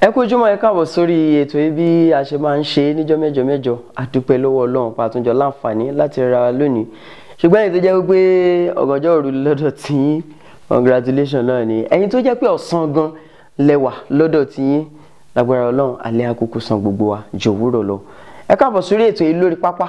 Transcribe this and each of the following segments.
Ẹ kú ojúmọ́, ẹ káàbọ̀ sórí ètò yìí bí a ṣe máa ń ṣe níjọ́ mẹ́jọ mẹ́jọ. Àdúpẹ́ lọ́wọ́ Ọlọ́run pàtúnjọ láǹfààní láti ra lónìí, ṣùgbọ́n ẹ̀yin tó jẹ́ wípé ọ̀gànjọ́ òru lọ́dọ̀ tiyín, congratulation náà ni. Ẹ̀yin tó jẹ́ pé ọ̀sán gan lẹ́wà lọ́dọ̀ tiyín, lágbára Ọlọ́run alẹ́ àkókò san gbogbo wa jòwúrọ̀ lọ. Ẹ káàbọ̀ sórí ètò yìí lórí pápá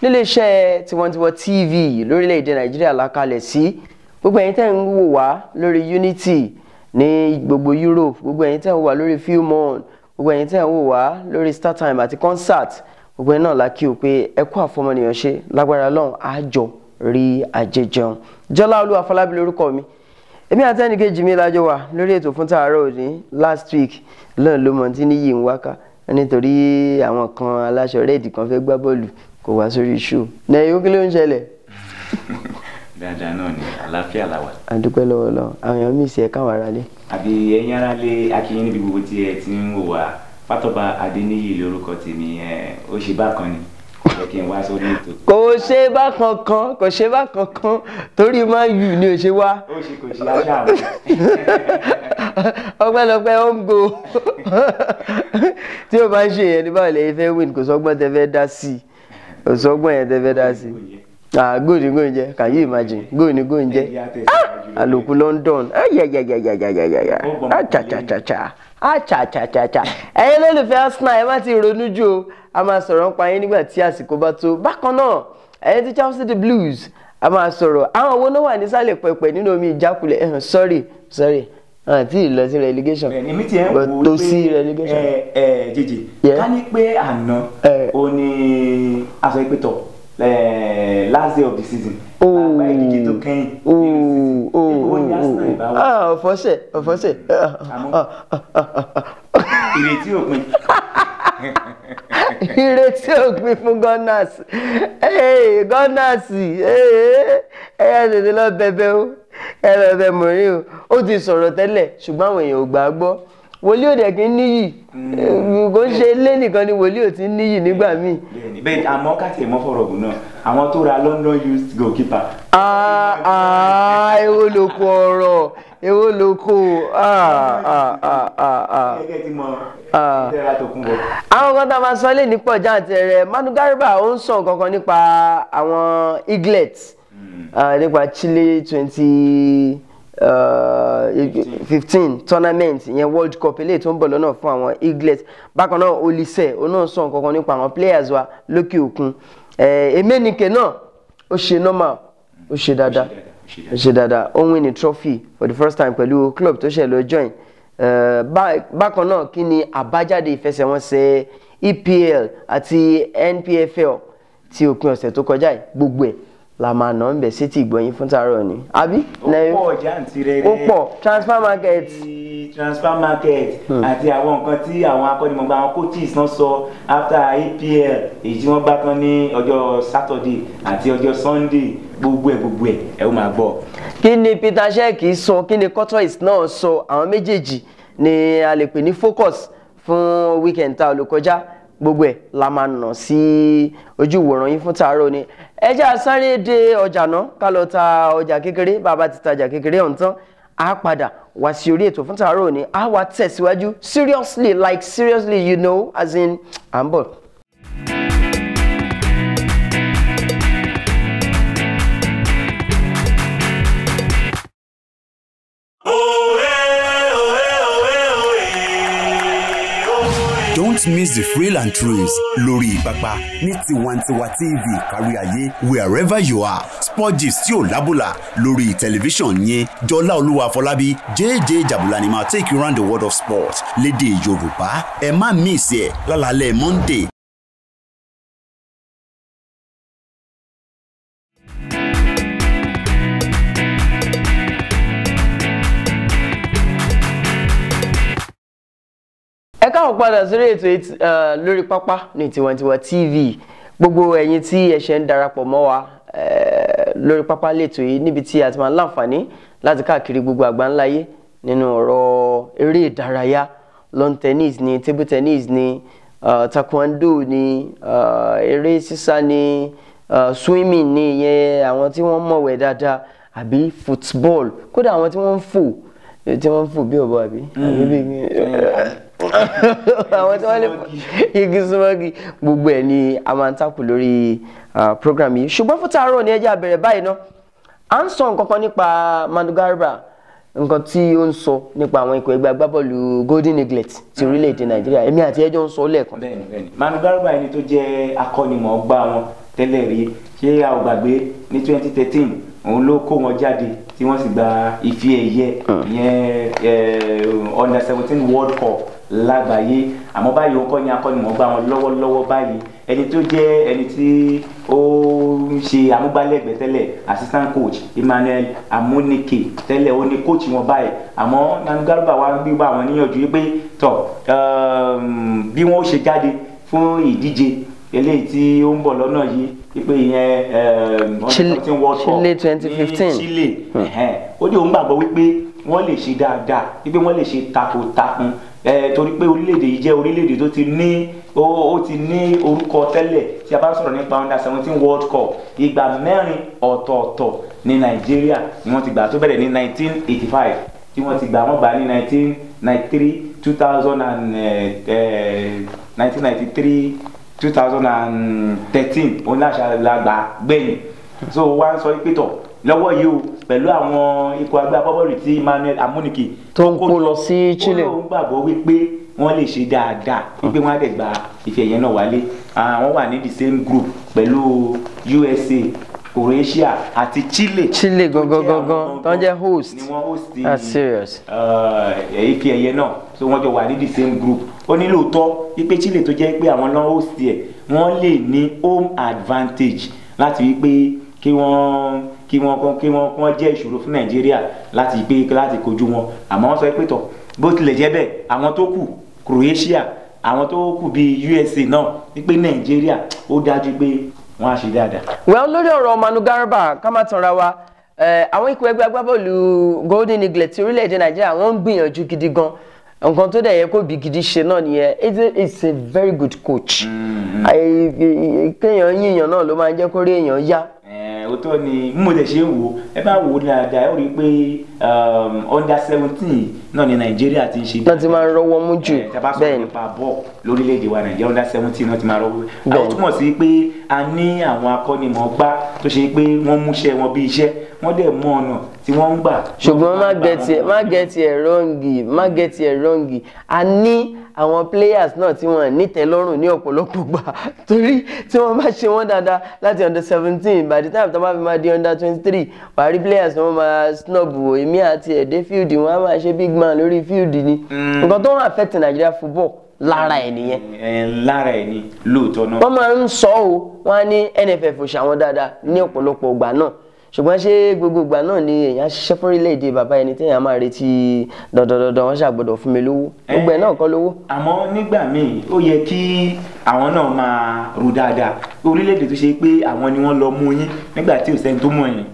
nílé iṣẹ́ Tiwantiwa TV lórílẹ̀‐èdè Nàìjíríà lákalẹ̀ sí. Gbogbo ẹ̀yin tẹ́ ń wò wá lórí Unity ní gbogbo Europe, gbogbo ẹ̀yin tẹ́ ń wò wá lórí Filmon, gbogbo ẹ̀yin tẹ́ ń wò wá lórí StarTime àti concert, gbogbo ẹ̀yin náà la kí o pé ẹ kú àfọmọnìyàn ṣe. Lágbára Ọlọ́run àjọ rí ajé jẹun. Jọlá Olúwa Fọlábí lórúkọ mi, èmi àti ẹnìkejì mi lájọ wà lórí ètò fún tàárọ̀ òní. Last week lọ́n ló mọ̀ tí níyì ń wáká nítorí àwọn kan aláṣọ rẹ́ẹ̀dì kan fẹ́ gbá bọ́ọ̀lù kò wá sórí iṣu náà. Kí ló ń ṣẹlẹ̀? Dáadáa náà ni, àlàáfíà la wà. Àdúpẹ́ lọ́wọ́ lọ́wọ́. Àwọn èèyàn mí sí ẹ káwọn ará lé. Àbí ẹ̀yin ará lé, akínyìn níbi gbogbo tí ẹ ti ń wò wá. Fátọ́ba Adéníyì lórúkọ tèmi. Ẹ ó ṣe bákan ni kò jẹ́ kí n wá sórí ètò. Kò ṣe bákan kan, kò ṣe bákan kan, torí Man U ni ò ṣe wá. Ó ṣe kò ṣe aṣá àwọn. Ọpẹ́lọpẹ́ home goal tí o bá ń ṣe yẹn ní báwo lè fẹ́ win? Kò sọ́gbọ́n tẹ fẹ́ dá sí i, kò sọ́gbọ́n yẹn tẹ fẹ́ dá sí i. Ah, goal ni goal jẹ. Can you imagine? Goal ni goal jẹ. Àlòkù London, ayayayayayayaya, achachachacha, achachachacha. Ẹ̀yin lólùfẹ́ Arsenal, ẹ má ti ronú jù o, a máa sọ̀rọ̀ nípa yín nígbà tí àsìkò bá tó. Bákan náà, ẹ̀yin tí Chelsea the Blues, a máa sọ̀rọ̀ àwọn owó náà wà nísàlẹ̀ pẹ̀pẹ̀ nínú omi ìjákulẹ̀. Sorry, sorry, àti lọ sí relegation. Èmi tiẹ̀ ń wò ó tó sí relegation. Ẹ ẹ jẹjẹ, ká ní pé àná ó ní aṣọ ìpẹ́tọ̀ last day of the season, àgbá ìdíje tó kẹ́yìn nínú season, ibo ní Arsenal ìbá wà? Ọ̀fọ̀ṣẹ̀ ọ̀fọ̀ṣẹ̀. Ìrètí òpin. Ìrètí òpin fún Gunners. Gunners, ẹ yá tètè lọ bẹ̀bẹ̀ o, ẹ lọ bẹ̀ Mourinho. Ó ti sọ̀rọ̀ tẹ́lẹ̀, ṣùgbọ́n àwọn èèyàn ò gbà á gbọ́. Wòlíì ò dẹ̀ kí ń níyì, kò ń ṣe ilé nìkan ni wòlíì ò ti ń níyì nígbà míì. Bẹ́ẹ̀ni, àmọ́ ká tiẹ̀ mọ́ fọ̀rọ̀ gùn náà, àwọn tó ra London used goalkeeper. Èwo ló kó ọ̀rọ̀, èwo ló kó? Gẹ́gẹ́ tí mo tẹ́ra tó kún bọ̀. Àwọn kan tá a máa sọ lé ní pọ̀ jáǹtì rẹ̀. Manu Garba ó ń sọ nǹkan kan nípa àwọn Eaglets, nípa Chile 2015 tournament ìyẹn, World Cup eléyìí tó ń bọ̀ lọ́nà fún àwọn Eaglets. Bákan náà, Olise òun náà sọ nǹkan kan nípa àwọn players wa lókè òkun. Emenike náà ó ṣe normal, ó ṣe dáadáa, ó ṣe dáadáa, ó win a trophy for the first time pẹ̀lú club tó ṣẹ̀ lọ join. Bákan náà, kí ni àbájáde ìfẹsẹ̀wọnsẹ̀ EPL àti NPFL tí òpin ọ̀sẹ̀ tó kọjá yìí? Gbogbo ẹ̀ la máa nà ń bẹ̀ sí ti ìgbọ̀nyín fún tàárọ̀ ni, àbí? Ó pọ̀ jàǹtìrẹrẹ. Ó pọ̀. Transfer market. Transfer market àti àwọn nǹkan tí àwọn akọ́nimọ̀gbà, àwọn coaches náà sọ after EPL èyí tí wọ́n gbá tán ní ọjọ́ Saturday àti ọjọ́ Sunday, gbogbo ẹ̀ gbogbo ẹ̀ ẹ ó máa gbọ́. Kí ni Peter Cech sọ? Kí ni Courtois náà sọ? Àwọn méjèèjì ni a lè pè ní focus fún weekend tá a lò kọjá. Gbogbo ẹ̀ la máa nà sí ojú ìwòran yín fún tàárọ̀ ni. Ẹ jẹ́ a sáré dé ọjà náà, ká lọ ta ọjà kékeré. Bàbá ti tajà kékeré ọ̀hún tán, á padà wá sí orí ètò fún tàárọ̀ ni, á wá tẹ̀síwájú seriously, like seriously, as in, à ń bọ̀. Don't miss the thrill and thrills lórí pápá ní Tiwantiwa TV kárí ayé wherever you are. Sport gist tí ò lábùlà lórí tẹlifíṣàn yẹn. Jọlá Olúwa Fọlábí JJ Jabulani máa take you round the world of sport lédè Yorùbá. Ẹ má miss ẹ lálálẹ́ Monday. Ẹ káwọn padà sórí ètò lórí pápá ní Tiwantiwa TV. Gbogbo ẹ̀yin tí ẹ ṣe ń darapọ̀ mọ́ wa, lórí pápá lẹ́tọ̀ yìí níbi tí a ti máa ń láǹfààní láti káàkiri gbogbo àgbáńláyé nínú ọ̀rọ̀ eré ìdárayá: lawn tennis ni, table tennis ni, taekwondo ni, eré sísá ni, swimming ni, ìyẹn àwọn tí wọ́n mọ̀wẹ̀ dáadáa, àbí football, kódà àwọn tí wọ́n ń fò, tí wọ́n ń fò bí ọ̀bọ àbí bí. Àwọn tí wọ́n lè igi súnmọ́gi, gbogbo ẹ̀ ni a máa ń takù lórí program yìí. Ṣùgbọ́n fún tàárọ̀ ni ẹ jẹ́ a bẹ̀rẹ̀ báyìí ná. À ń sọ nǹkan kan nípa Manu Garba, nǹkan tí ó ń sọ nípa àwọn ikọ̀ ẹgbẹ́ agbábọ́ọ̀lù Golden Eaglet ti orílẹ̀-èdè Nàìjíríà. Èmi àti ẹjọ́ ń sọ lẹ́ẹ̀kan. Bẹ́ẹ̀ni, bẹ́ẹ̀ni, Manu Garba, ẹni tó jẹ́ akọ́nimọ̀ọ́gbá wọn tẹ́lẹ̀ rí, ṣé a ò gbàgbé ní 2013, òun ló kó wọn jáde tí wọ́n sì gba ife ẹ̀yẹ ìyẹn under 17 World Cup lágbàáyé. Àmọ́ báyìí, òun kọ́ ni akọ́nimọ̀ọ́gbá wọn lọ́wọ́lọ́wọ́ báyìí. Ẹni tó jẹ́ ẹni tí ó ń ṣe amúgbálẹ́gbẹ̀ẹ́ tẹ́lẹ̀, assistant coach Emmanuel Amunike tẹ́lẹ̀, ó ní coach wọn báyìí. Àmọ́ Manu Garba wa ń gbé àwọn níyànjú pé tọ̀ bí wọ́n ó ṣe jáde fún ìdíje eléyìí tí ó ń bọ̀ lọ́nà yìí, wípé ìyẹn World Cup Chile 2015 ní Chile, ó ní òun gbàgbọ́ wípé wọ́n lè ṣe dáadáa, wípé wọ́n lè ṣe takuntakun, torí pé orílẹ̀-èdè yìí jẹ́ orílẹ̀-èdè tó ti ní ó ti ní orúkọ tẹ́lẹ̀. Tí a bá ń sọ̀rọ̀ nípa under 17 World Cup, ìgbà mẹ́rin ọ̀tọ̀ọ̀tọ̀ ní Nàìjíríà ni wọ́n ti gbà, tó bẹ̀rẹ̀ ní 1985 tí wọ́n ti gbà. Wọ́n gbà ní 1993, two thousand and 1993, 2013, òun láṣà la gbà gbẹ̀yìn. So wá ń sọ pé tọ̀ lọ́wọ́ yìí o, pẹ̀lú àwọn ikọ̀ agbábọ́ọ̀lù tí Emmanuel Amunike tó ń kó lọ sí Chile, ó lóun gbàgbọ́ wípé wọ́n lè ṣe dáadáa, wípé wọ́n á dẹ̀ gba ife ẹ̀yẹ náà wálé. Àwọn wà ní the same group pẹ̀lú USA, Croatia àti Chile. Chile gangan gangan tó ń jẹ́ host. Ni wọ́n host. That's serious. Ife ẹ̀yẹ náà, so wọ́n jọ wà ní the same group. Ó ní lóòótọ́ wípé Chile, tó jẹ́ pé àwọn náà host ẹ̀, wọ́n lè ní home advantage láti wípé kí wọ́n jẹ́ ìṣòro fún Nàìjíríà láti pé láti kojú wọn. Àmọ́ wọ́n sọ pé tọ̀, bó tilẹ̀ jẹ́ bẹ́ẹ̀, àwọn tó kù, Croatia, àwọn tó kù bíi USA náà, wípé Nàìjíríà, ó dájú pé wọ́n á ṣe dáadáa. Well, lórí ọ̀rọ̀ Manu Garba, ká má tanra wa, àwọn ikọ̀ ẹgbẹ́ agbábọ́ọ̀lù Golden Eaglet ti orílẹ̀-èdè Nàìjíríà, wọ́n ń gbìyànjú gidi gan. Nǹkan tó dẹ̀ yẹ kó bí gidi ṣe náà nìyẹn. It's a very good coach. Kéèyàn yíyan náà ló máa ń jẹ́ kó rí èèyàn yá. Òótọ́ ni. Mo lè ṣe ń wò, ẹ bá wò ó dáadáa, ẹ ó rí i pé under 17 náà ni Nàìjíríà ti ń ṣe. Náà ti máa ń rọwọ́ mú jù. Tí a bá sọ̀rọ̀ nípa bọ́ọ̀ lórílẹ̀‐èdè wa Nàìjíríà, under 17 náà ti máa rọwọ́. Àwọn túmọ̀ sí pé a ní àwọn akọ́nimọ̀ọ́gbá tó ṣe pé wọ́n múṣẹ́ wọn bí iṣẹ́, wọ́n dẹ̀ mọ ọ̀nà tí wọ́n ń gbà. Ṣùgbọ́n má get ẹ̀ wrong, má get ẹ̀ wrong, a ní àwọn players náà tí wọ́n nítẹ́lọ́rùn ní ọ̀pọ̀lọpọ̀ gbà, torí tí wọ́n bá ṣe wọ́n dáadáa láti under 17, by the time tó bá fi máa di under 23, wàá rí players tí wọ́n máa snob. Èmi àti ẹ̀dẹ́ field, wọ́n á máa ṣe big man lórí field ni. Nǹkan tó ń affect Nigeria football lára ẹ̀ nìyẹn. Lára ẹ̀ ni lóòótọ́ náà. Wọ́n máa ń sọ ọ́, wọ́n á ní NFF ò ṣàwọn dáadáa ní ọ̀pọ̀lọpọ̀ ìgbà náà. Ṣùgbọ́n ṣé gbogbo ìgbà náà ni èèyàn ṣiṣẹ́ fún orílẹ̀-èdè bàbá ẹni tí èèyàn máa retí dandandandan wọ́n ṣàgbọ́dọ̀ fún mi lówó? Gbogbo ẹ̀ náà kọ́ lówó. Àmọ́ nígbà míì, ó yẹ kí àwọn náà máa rò dáadáa. Orílẹ̀-èdè tó ṣe pé àwọn ni wọ́n lọ mú yín nígbà tí ò sẹ́ni tó mọ̀ yín,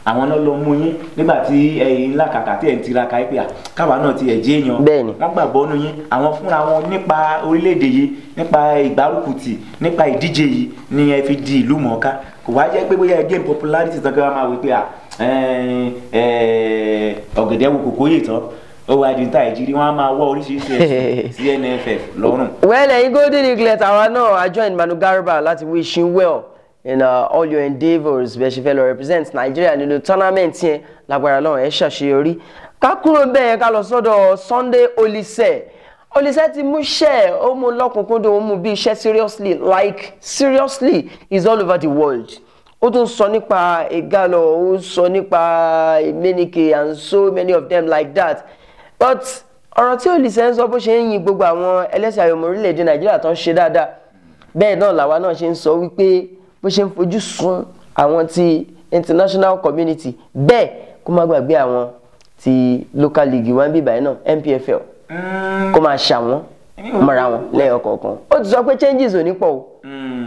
àwọn náà lọ mú yín nígbà tí ẹ̀yin ńlá kàkà tí ẹ̀ ń tiraka yìí pé káwa náà ti ẹ̀ jẹ́ èèyàn. Wọ́n gbàgbọ́ nínú yín. Àwọn fúnra wọn nípa orílẹ̀-èdè yìí, nípa ìgbárùkùtì, nípa ìdíje yìí ni ẹ fi di ìlú mọ̀ọ́ká. Kò wá jẹ́ pé bóyá ẹ gain popularity tán, kí wọ́n máa wí pé ọ̀gẹ̀dẹ̀ wo kòkó yè tán, ó wá di níta ìjírí, wọ́n á máa wọ́ oríṣiríṣi ẹ̀sùn sí NFF lọ́rùn. Well, ẹ̀yin Golden Eaglet, àwa náà a join Manu Garba láti wish him well in all your endeavours. Bẹ́ẹ̀ ṣe fẹ́ lọ represent Nigeria nínú tournament yẹn, lágbára lọ́wọ́, ẹ̀ ṣàṣeyọrí. Ká kúrò bẹ́ẹ̀, ká lọ sọ́dọ̀ Sunday Oliseh. Oliseh ti mú iṣẹ́, ó mú lọ́kùnkúndùn, ó mú bí iṣẹ́ seriously, like seriously, is all over the world. Ó tún sọ nípa Ighalo, ó sọ nípa Emenike and so many of them like that. But ọ̀rọ̀ tí Oliseh ń sọ, bó ṣe ń yin gbogbo àwọn ẹlẹ́sìn ayọ̀mọ̀ orílẹ̀-èdè Nàìjíríà tó ń ṣe dáadáa, bẹ́ẹ̀ náà làwa náà ṣe ń sọ wípé bó ṣe ń fojú sun àwọn ti international community, bẹ́ẹ̀ kó má gbàgbé àwọn ti local league wọn bí báyìí náà, NPFL, kó máa ṣàwọn mọ́ra wọn lẹ́yọ̀ kọ̀ọ̀kan. Ó ti sọ pé changes ò ní pọ̀ o,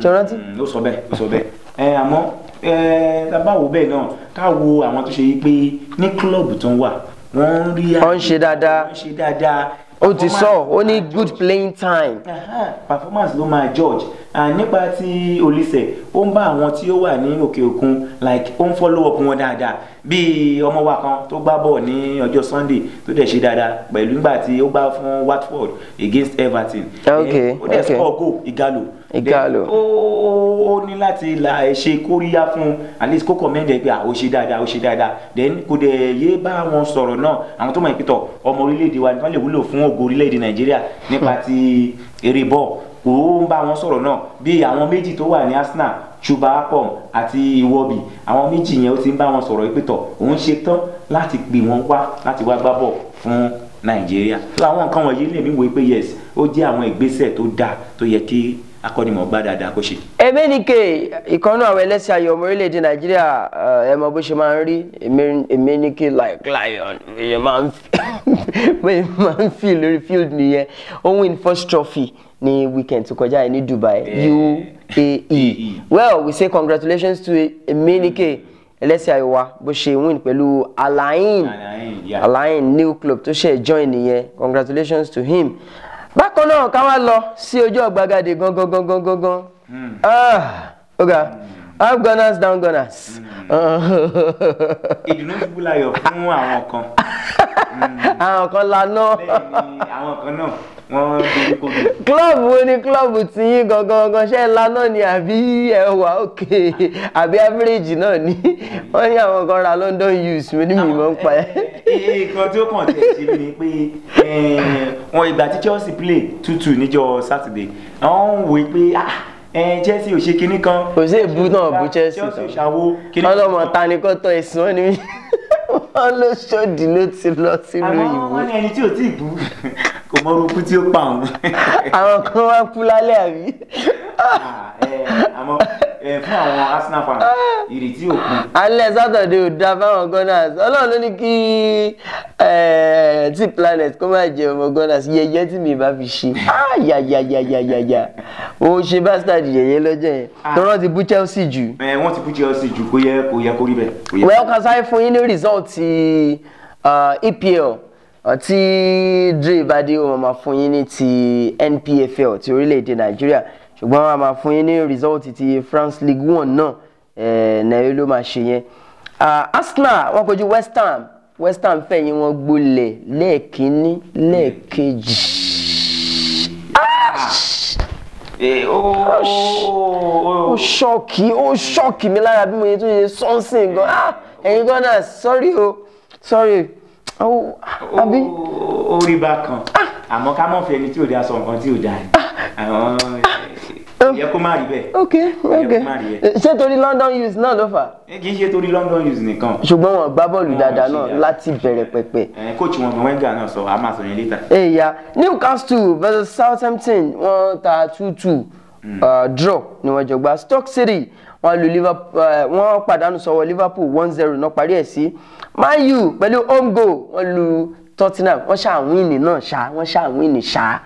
ṣe rántí? Ó sọ bẹ́ẹ̀, ó sọ bẹ́ẹ̀. Ẹ àmọ́ ẹ tá a bá wo bẹ́ẹ̀ náà, ká wo àwọn tó ṣe yí pé ní club tó ń wà, wọ́n ń rí Wọ́n ń ṣe dáadáa. Wọ́n ń ṣe dáadáa. Ó ti sọ, ó ní good playing time. Performance ló máa judge. And nípa ti Olise, ó ń bá àwọn tí ó wà ní òkè òkun, like ó ń follow up wọn dáadáa, bí ọmọ wa kan tó gbá bọ̀ ní ọjọ́ Sunday tó dẹ̀ ṣe dáadáa pẹ̀lú nígbà tí ó gbá fún Watford against Everton. Ó dẹ̀ score goal, Igalo. Ó ní láti là ẹ ṣe kóríyá fún, at least kó commend ẹ pé ó ṣe dáadáa, ó ṣe dáadáa. Then kò dẹ̀ yé bá wọn sọ̀rọ̀ náà, àwọn tó mọ̀ ìpìtọ̀ ọmọ orílẹ̀-èdè wa nìkan lè wúlò fún ògo orílẹ̀-èdè Nàìjíríà nípa ti eré bọ́ọ̀, kò ń bá wọn sọ̀rọ̀ náà, bí àwọn méjì tó wà ní Arsenal, Chuba Akpom àti Iwobi, àwọn méjì yẹn ó ti ń bá wọn sọ̀rọ̀ ìpìtọ̀ òun ṣe tán láti pè wọ́n wá láti wá gbá bọ̀ fún Nàìjíríà. So àwọn nǹkan wọ̀nyí lèmi wò pé yes, ó jẹ́ àwọn ìgbésẹ̀ tó dáa tó yẹ kí akọ́nimọ̀ọ́gbá dáadáa kó ṣe. Emenike, ìkànnú àwọn ẹlẹ́sìn ayọ̀ ọmọ orílẹ̀-èdè Nàìjíríà, ẹ mọ bó ṣe máa ń rí Emenike like lion, èèyàn máa ń fi lórí field nìyẹn. Ó win first trophy ní weekend tó kọjá yìí ní Dubai, UAE. Well, we say congratulations to Emenike, ẹlẹ́sìn ayọ̀ wa, bó ṣe win pẹ̀lú Al Ain, Al Ain new club tó ṣe join nìyẹn. Congratulations to him. Bákan náà, ká wá lọ sí ojú ọ̀gbagadè gangan gangan gangan. Ọ̀gá, up gunners, down gunners. Ìdùnnú ṣubú láyọ̀ fún àwọn kan. Àwọn kan laná. Bẹ́ẹ̀ni, àwọn kan náà wọ́n dorí kodò. Club wo ni club tí yín gangan gangan? Ṣé laná ni àbí ẹ wà òkè àbí average náà ni? Wọ́n ní àwọn kan ra London youths, mi ní mi mọ̀ ń pa ẹ́. Nǹkan tí ó kàn tẹ̀ ṣe ni pé wọn ìgbà tí Chelsea play 2-2 níjọ́ Saturday, àwọn ń wò pé Chelsea ò ṣe kinní kan. Kò sí èbú náà bú Chelsea tán. Chelsea ò ṣàwo kinní kan. Ọlọ́mọ ta ni kò tọ́ ẹ̀sùn wọn ni wọ́n ló ṣòdì ló ti lọ sílùú ìwé. Àwọn wọn ní ẹni tí ò tí ì kú kò mọ orúkú tí ó pa òun. Àwọn kan wá kú lálẹ́ àbí. Àmọ́ fún àwọn Arsenal fans, ìrètí òkun. Alẹ́ Saturday ò dáa fáwọn Gunners. Ọlọ́run ló ní kí tí Planet kó má jẹ ọmọ Gunners, yẹyẹ tí mi bá fi ṣe. Yàyàyàyàyà, ó ṣe bastard yẹyẹ lọ́jọ́ yẹn. Tọ́rọ́ ti bú Chelsea jù. Wọ́n ti bú Chelsea jù, kò yẹ kò yẹ kó rí bẹ́ẹ̀. Well, kan sáré fún yín ní result ti EPL tí Dre Bade ó máa fún yín ní ti NPFL ti orílẹ̀-èdè Nàìjíríà, ṣùgbọ́n a máa fún yín ní result ti France League One náà, nàìjíríà ló máa ṣe yẹn. Arsenal wọ́n kojú West Ham, West Ham fẹ̀yìn wọn gbolẹ̀ lẹ́ẹ̀kínní lẹ́ẹ̀kejì. Ó ṣọ́ọ̀kì, ó ṣọ́ọ̀kì mi lára bí mo yẹ tó ṣe sọ́nsìn gan. Ẹ̀yin Gunners, sorry o, sorry. Àbí. Ó rí bákan, àmọ́ ká mọ̀ fi ẹni tí ò dáa sọ nǹkan tí ò dáa ni. Àwọn yẹ kó má rí bẹ́ẹ̀. Ok, ok, ṣé torí London youths náà ló fà? Kì í ṣe torí London youths nìkan. Ṣùgbọ́n wọn gbá bọ́ọ̀lù dáadáa náà láti bẹ̀rẹ̀ pẹ̀pẹ̀. Coach wọn Wenger náà sọ, a máa sọ yẹn later. Èyà, Newcastle versus Southampton, wọ́n ta 2-2, draw ni wọ́n jọ gbá. Stoke City wọ́n lu Liverpool, wọ́n pàdánù sọ́wọ́ Liverpool 1-0 náà parí ẹ̀ sí. Man U pẹ̀lú home goal wọ́n lu Tottenham, wọ́n ṣàwìnì náà ṣá, wọ́n ṣàwìnì ṣá.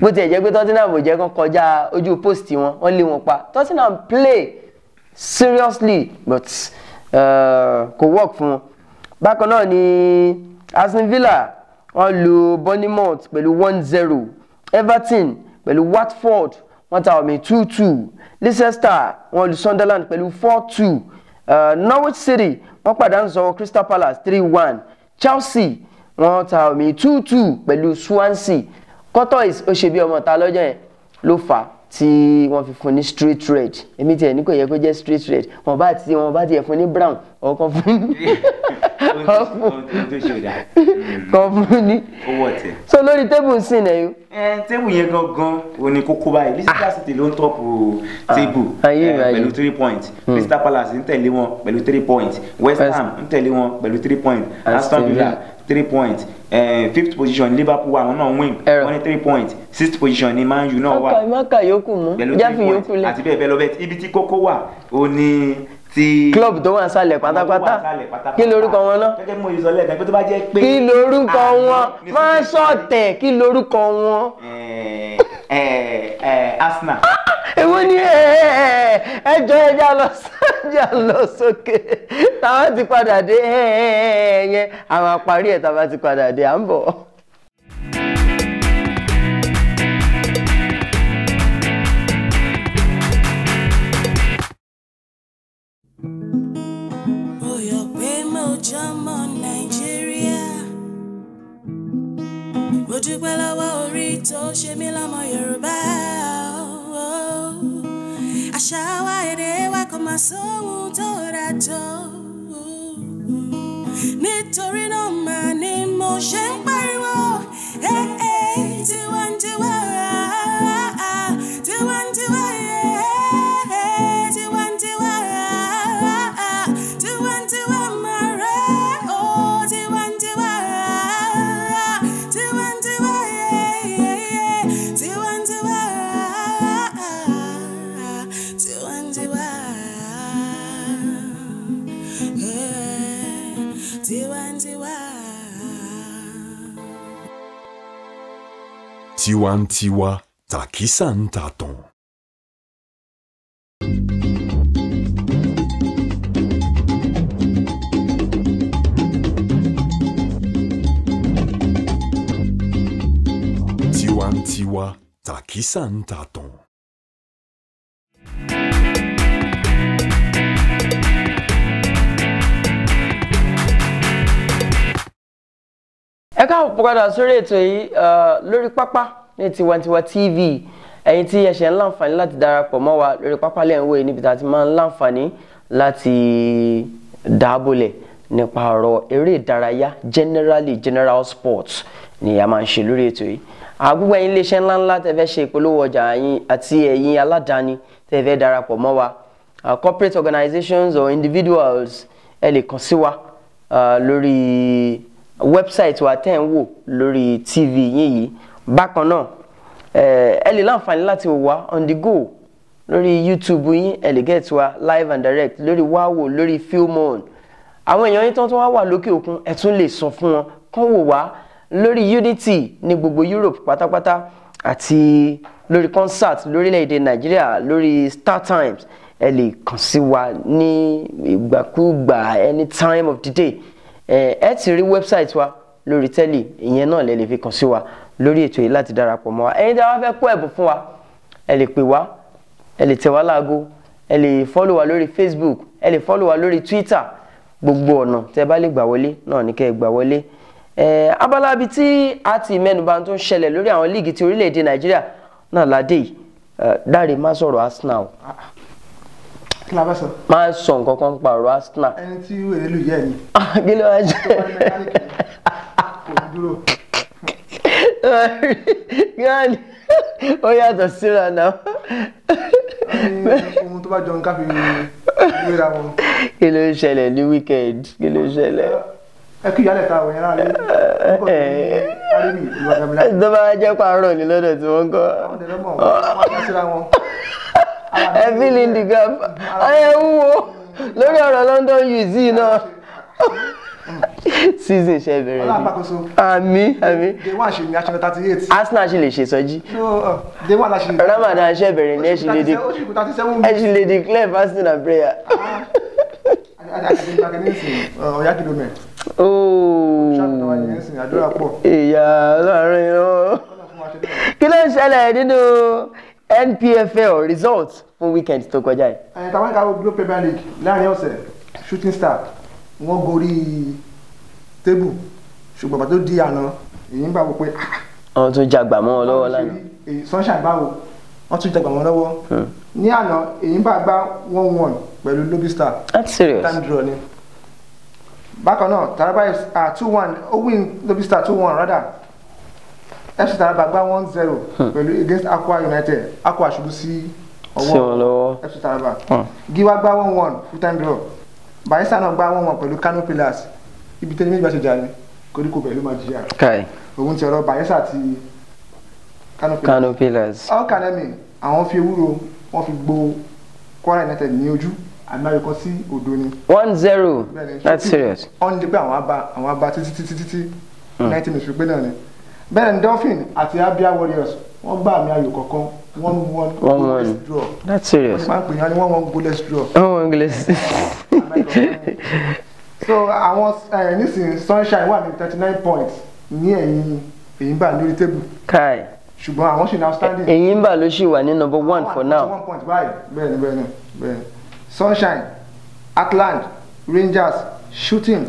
Bó tiẹ̀ jẹ́ pé Tottenham ò jẹ́ kán kọjá ojú post wọn, wọ́n lé wọn pa. Tottenham play seriously but kò work fún wọn. Bákan náà ni Aston Villa wọ́n lu Bournemouth pẹ̀lú 1-0, Everton pẹ̀lú Watford wọ́n ta ọ̀mì 2-2, Leicester wọ́n lu Sunderland pẹ̀lú 4-2, Norwich City wọ́n pàdánù sọ́wọ́ Crystal Palace 3-1, Chelsea wọ́n ta omi 2-2 pẹ̀lú Swansea. Courtois ó ṣe bí ọmọ ta lọ́jọ́ yẹn ló fà á tí wọ́n fi fún ní straight red. Èmi tiẹ̀ ní kò yẹ kó jẹ́ straight red, wọ́n bá tiẹ̀ fún ní brown ọ̀kan fún ní kan fún ní. So lórí tébù ń sìn ẹ̀yọ́. Tébù yẹn gangan ò ní kókó báyìí. Leicester City ló ń tọ́pù tébù pẹ̀lú 3 points, Crystal Palace ń tẹ̀lé wọn pẹ̀lú 3 points, West Ham ń tẹ̀lé wọn pẹ̀lú 3 points, Aston Villa 3 points, fifth position Liverpool wà, àwọn náà win, wọ́n ní 3 points, sixth position ni Man U náà wà mọ́kà yòókù mú pẹ̀lú 3 points àti bẹ́ẹ̀ bẹ́ẹ̀ lọ. Bẹ́ẹ̀ ibi tí kókó wà ó ní ti club tó wà sálẹ̀ pátápátá, kí lorúkọ wọn náà? Gẹ́gẹ́ bí mo sọ lẹ́ẹ̀kan pé tó bá jẹ́ pé kí lorúkọ wọn máa ṣọ̀tẹ̀, kí lorúkọ wọn? Arsenal. Èwo ni ẹjọ́ ẹja lọ sókè táwọn ti padà dé yẹn, àwọn àparí ẹ̀ táwọn ti padà dé, à ń bọ̀. Jọmọ Nàìjíríà. Mo dúpẹ́ lọ́wọ́ orí tó ṣe mí lọ́mọ Yorùbá. Àṣà wa, èdè wa, kò máa sóhun tó dáa tó. Nítorí náà mà ni mo ṣe ń pariwo. Eh, eh, tiwantiwa, tiwantiwa, eh, tiwantiwa, tiwantiwa mare, oh, tiwantiwa, tiwantiwa, eh, tiwantiwa, tiwantiwa, eh, tiwantiwa. Tiwantiwa, tàkísà ń tàtàn. Tiwantiwa, tàkísà ń tàtàn. Ẹ káàbọ̀ padà sórí ètò yìí lórí pápá ní Tiwantiwa TV. Ẹ̀yin tí ẹ ṣẹ̀ ń láǹfààní láti darapọ̀ mọ́ wa, lórí pápá lẹ́ ń wò yìí, níbi tá a ti máa ń láǹfààní láti dáàbòlẹ̀ nípa ọ̀rọ̀ eré ìdárayá generally. General sports ni a máa ń ṣe lórí ètò yìí. Àgbègbè ẹ̀yin iléeṣẹ́ ńláńlá tẹ́ fẹ́ ṣe ìpolówó ọjà yín àti ẹ̀yin aládàáni tẹ́ fẹ́ darapọ̀ mọ́ wa, corporate organizations or individuals, ẹ lè kàn sí wa lórí website wa tẹ́ ń wò lórí TV yín yìí. Bákan náà, ẹ lè láǹfààní láti wò wá on the go lórí YouTube yín. Ẹ lè get wa live and direct lórí Wáwò, lórí Filmon. Àwọn èèyàn yín tó tún wá wà lókè òkun, ẹ tún lè sọ fún wọn kán wò wá lórí Unity ní gbogbo Europe pátápátá, àti lórí concert lórílẹ̀‐èdè Nàìjíríà lórí Star Times. Ẹ lè kàn sí wa ní ìgbàkúgbà, any time of the day. Ẹ ti rí website wa lórí tẹ́lì, ìyẹn náà lẹ lè fi kàn sí wa lórí ètò yìí láti darapọ̀ mọ́ wa. Ẹ̀yin tí a wá fẹ́ kó ẹ̀bùn fún wa, ẹ lè pè wá, ẹ lè tẹ̀ wá láago, ẹ lè follow wa lórí Facebook, ẹ lè follow wa lórí Twitter. Gbogbo ọ̀nà tẹ́ bá lè gbà wọlé náà ní kẹ́ ẹ gbà wọlé. Abala ibi tí a ti mẹ́nubà tó ń ṣẹlẹ̀ lórí àwọn líìgì ti orílẹ̀-èdè Nàìjíríà náà ládé yìí. Dáre, má sọ̀rọ̀ Arsenal o. Kí la fẹ́ sọ? Má sọ nǹkan kan pa ọ̀rọ̀ Arsenal. Ẹni tí wèrè lù yẹ ni. Kí ló wá jẹ́? Tó bá ní mẹkáníìkì kò ní dúró. Kí wá ní ó yàtọ̀ síra náà? Wọ́n ní ohun tó bá jọ ń ká fi wéra wọn. Kí ló ń ṣẹlẹ̀ ní weekend? Kí ló ń ṣẹlẹ̀? Ẹ kí ìyálẹ̀ ta òyìn láàrin ọkọ̀ tó ní àríwí ìwà. Tó bá jẹ́ pààrọ̀ ní lọ́dọ̀ tí wọ́n kọ́. Àwọn tẹ̀lé mọ̀ wọ́n á síra wọn. Ẹ fill in the gap. Ẹ wúwo lórí ọ̀rọ̀ London youth yìí náà. Season ṣe bẹ̀rẹ̀ Ọlọ́run ni. àpàkóso. Àmín, àmín. Day one ṣe ní aṣọ 38. Arsenal ṣì lè ṣe sọjí. So day one la ṣe. Ramadan ṣe bẹ̀rẹ̀ ní, ẹ ṣì lè di Ó ṣì kú 37. Ẹ ṣì lè declare fasting and prayer. Àti ìgbàgbé nísìnyí ọ̀yá kìlómẹ̀. Ooo. Ṣáàtúntàn wáyé nísìnyí, àdúrà pọ̀. Ìyá Ọlọ́run yóò. Ọlọ́run fún wa ṣe lẹ́yìn. Kí ló ń ṣẹlẹ̀ nínú NPFL result fún weekend tó kọjá yìí? Ẹ̀yìn tàwọn ìkàwé Glo Premier League láàrin ọ̀sẹ̀, Shooting Star wọ́n gorí tébù, ṣùgbọ́n bàtó di àná, èyí ń bá wò pé ah, Àwọn tó jagbà mọ́ wọn lọ́wọ́ lánàá. Èyí Sunshine báwo, wọ́n tún jagbà wọn lọ́wọ́ ní àná. Èyí ń bá gbá 1-1 pẹ̀lú Lobby Star. That's serious. Time draw ni. Bákan náà, Taraba FC 2-1, ó win Lobby Star 2-1 rather. FC Taraba gbá 1-0 pẹ̀lú against Akwa United. Akwa ṣubú sí Sí wọn lọ́wọ́. FC Taraba. Giwa gbá 1-1, full time draw. Bayelsa náà gbá 1-1 pẹ̀lú Kano Pillars. Ibi tẹ́ni méjì bá ṣe jà ní koríko pẹ̀lú máa jìyà. Kai. Òun ti ọ̀rọ̀ Bayelsa àti Kano Pillars. Kano Pillars. Al Academy, àwọn fi ewúro, wọ́n fi gbo Kwara United ní ojú, àmì ayò 1-0 ni. 1-0. Bẹ́ẹ̀ni. That's serious. Wọ́n ní pé àwọn abá títí títí títí, 90 minutes fi pé náà ni. Bẹ́ẹ̀ ni Dolphin àti Abia Warriors, wọ́n gbá àmì ayò kọ̀ọ̀kan, 1-1 1-1. Goalless draw. That's Wọ́n serious. ti máa ń pè é ní 1-1 goalless draw. 1-1 goalless. So àwọn nísìnyí, Sunshine wà ní 39 points ní ẹ̀yìn Enyimba lórí table, Kai. ṣùgbọ́n àwọn ṣì ní outstanding. Enyimba ló ṣì wà ní number one for now. 1 point báyìí. Bẹ́ẹ̀ni. Sunshine, Atland, Rangers, Shooting,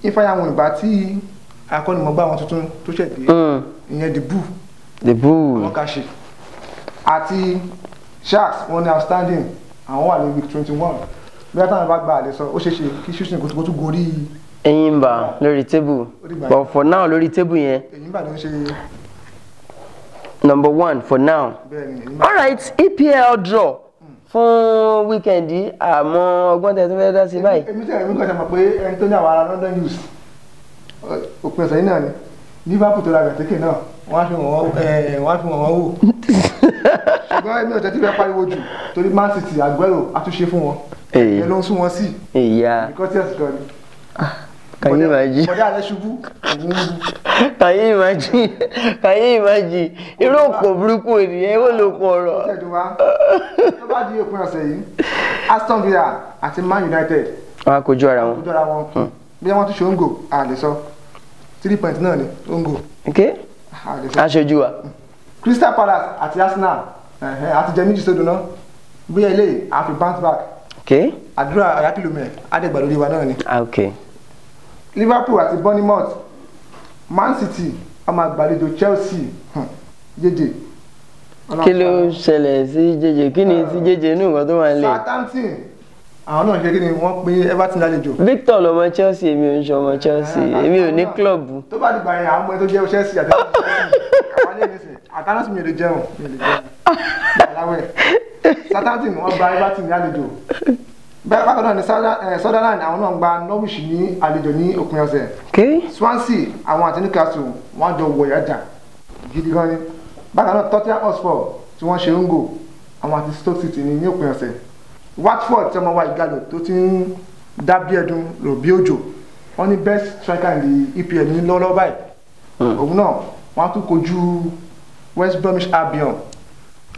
Ifeanyi ìgbà tí akọ́nimọ̀gbá wọn tuntun tó ṣẹ̀ dé, ìyẹn the bull, The bull. Wọn kà ṣe àti Sharks wọn ní outstanding, àwọn wà ní week 21. Bí wọ́n táwọn bá gba àlẹ́ sọ, ó ṣeé ṣe kí shooting kó tún gorí Enyimba lórí table. But for now lórí table yẹn, Enyimba ló ń ṣe number 1 for now. Bẹ́ẹ̀ni, Enyimba. Alright, EPL draw fún weekend yìí, àmọ́ ọgbọ́n tẹ̀ tó fẹ́ dá sí báyìí. Èmi tẹ̀lé mi kàn ṣe mọ̀ pé ẹni tó ní àwọn ará London Youths òpin ọ̀sẹ̀ yìí náà ni Liverpool tó ra Benteke náà, wọ́n á fi wọ́n wò. Ṣùgbọ́n èmi ò tẹ́tí fẹ́ pariwo jù torí Man City Aguero àtúnṣe fún wọn. Èyí. Ẹ ló ń sún wọn sí. Ìyá. Because gan ni. Can you imagine? Bọ̀dá alẹ́ ṣubú, òun ń bu. Can you imagine? Can you imagine? Irú òkò burúkú ènìyàn, èwo ló kọ ọ̀rọ̀? Ṣẹ́jú wa, tó bá di òpin ọ̀sẹ̀ yìí, Aston Villa àti Man United Wọ́n á kojú ara wọn. kojú ara wọn. Bí wọ́n tún ṣe ongo, a lè sọ. 3 points náà ni ongo. Ok? A lè sọ. Aṣojú wa. Crystal Palace àti Arsenal, àti jẹ méjì sódò náà. Bóyá ilé àfi bounce back. Ok? Àdúrà àyákìlómẹ̀ àdẹ̀gbà lórí wa náà ni. Ok. Liverpool àti Bournemouth, Man City a máa gbàlejò Chelsea, jẹjẹ. Kí ló ṣẹlẹ̀ sí jẹjẹ? Kí ni sí jẹjẹ inú nǹkan tó wà nílẹ̀? Southampton àwọn náà ṣe kí ni wọ́n pín Everton lálejò. Victor lọmọ Chelsea, èmi ò ń ṣe ọmọ Chelsea, èmi ò ní klọ́ọ̀bù. Tó bá dìgbà yẹn, àwọn ọmọ tó jẹ́ Chelsea àti àwọn ilé ìnísìn àtàlọ́sì mi ò lè jẹun, mi ò lè jẹun aláwẹ̀. Southampton wọ́n gba Everton ní àlejò. Bákan náà ni Sunderland àwọn náà gba Norwich ní àlejò ní òpin ọ̀sẹ̀. Swansea àwọn àti Newcastle wọ́n jọ wọ̀ yàjà gidi gan ni. Bákan náà Tottenham Hotspur tí wọ́n ṣe ń gò àwọn àti Stoke City ní òpin ọ̀sẹ̀. Watford tí ọmọ wa Igalo tó ti ń dá bí ẹdun rò bí òjò, wọ́n ní best striker in the EPL ní lọ́wọ́lọ́wọ́ báyìí. Òun náà wọ́n á tún kojú West Bromwich Albion.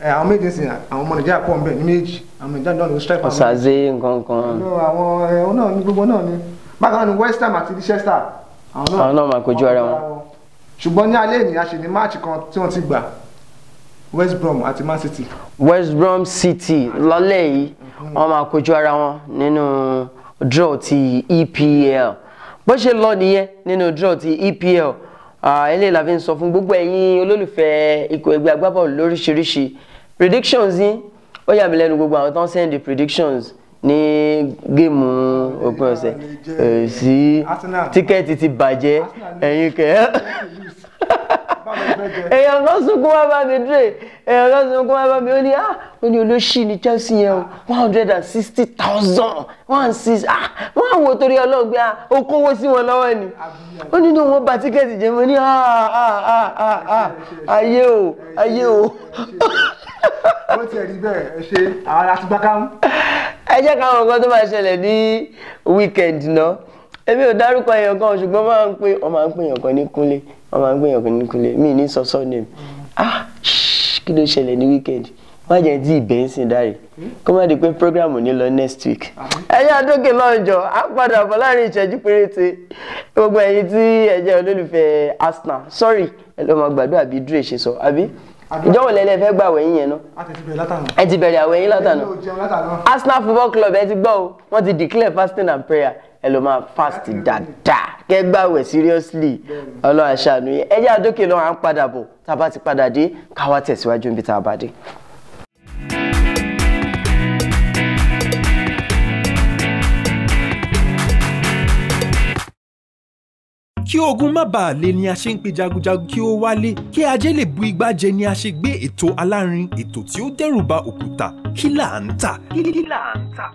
Àwọn méjì sì àwọn ọmọ Nàìjíríà pọ̀ nbẹ̀ ní méjì, àwọn Nàìjíríà náà ló striker. Ọ̀sàzé nǹkan kan. Àwọn ẹ̀hún náà ní gbogbo náà ni. Bákan náà ni West Ham àti Leicester àwọn náà máa kojú ara wọn. Ṣùgbọ́n ní alẹ́ ènìyàn ṣe ní máàcì kan tí wọ́n ti gbà, West Brom àti Man City. West Brom City lọ́lẹ̀ yìí wọ́n máa kojú ara wọn nínú draw ti EPL. Bó ṣe lọ nìyẹn nínú draw ti EPL. Eléyìí la fi ń sọ fún gbogbo ẹ̀yin olólùfẹ́ ikọ̀ ẹgbẹ́ agbábọ́ọ̀lù lóríṣiríṣi. Predictions yín ó yà mí lẹ́nu, gbogbo àwọn tó ń send the predictions ní géèmù òpin ọ̀sẹ̀ sí tíkẹ́ẹ̀tì ti bàjẹ́ ẹ̀yin kẹ́. Èèyàn kan sunkún wá bá mi dre, èèyàn kan sunkún wá bá mi, ó ní ah, ó ní olóṣì ní Chelsea yẹn o, 160,000 16, ah, wọ́n á wo torí ọlọ́gbẹ́, ah, ó kówó sí wọn lọ́wọ́ ni. Ó ní ní wọ́n bà tíkẹ́ẹ̀tì jẹ́, mo ní ah ah ah ah ah, ayé o, ayé o. Ó tiẹ̀ rí bẹ́ẹ̀, ẹ ṣe àwọn àtìgbàkámú. Ẹ jẹ́ káwọn nǹkan tó máa ṣẹlẹ̀ ní weekend náà. Èmi ò dárúkọ èèyàn kan, ṣùgbọ́n máa ń pè wọ́n máa ń pè èèyàn kan ní Kúnlé, wọ́n máa ń pè èèyàn kan ní Kúnlé, mi ní sọ surname. Ah, kí ló ṣẹlẹ̀ ní weekend? Má jẹ́ tí ìbẹ̀ ń sìn dáre kó má di pé program ò ní lọ next week. Ẹ jẹ́ àdókè lọ́njọ́, á padà bọ̀ láàrin ìṣẹ́jú péréte. Gbogbo ẹ̀yin tí ẹ jẹ́ olólùfẹ́ Arsenal, sorry, ẹ lọ́ máa gbàdúrà bí Dre ṣe sọ, àbí? Ìjọ́wọ́ lẹ́lẹ́ fẹ́ gbà wẹ̀yìn yẹn náà. Ẹ ti bẹ̀rẹ̀ àwẹ̀ yín látàná. Arsenal Football Club ẹ ti gbọ́ o, wọ́n ti declare fasting and prayer. Ẹ lọ máa fast dáadáa, kẹ́ gbàwẹ̀ seriously. Ọlọ́run aṣàánú yín. Ẹ jẹ́ àdókè lọ́wọ́, à ń padà bọ̀. Tá a bá ti padà dé, ká wá tẹ̀síwájú níbi tá a bá dé. Kí ogun má bàa lé ni a ṣe ń pe jagunjagun kí ó wálé, kí ajé lè bu igbá jẹ ni a ṣe gbé ètò alárin, ètò tí ó dẹ́rù ba òkúta. Kí là ń tà?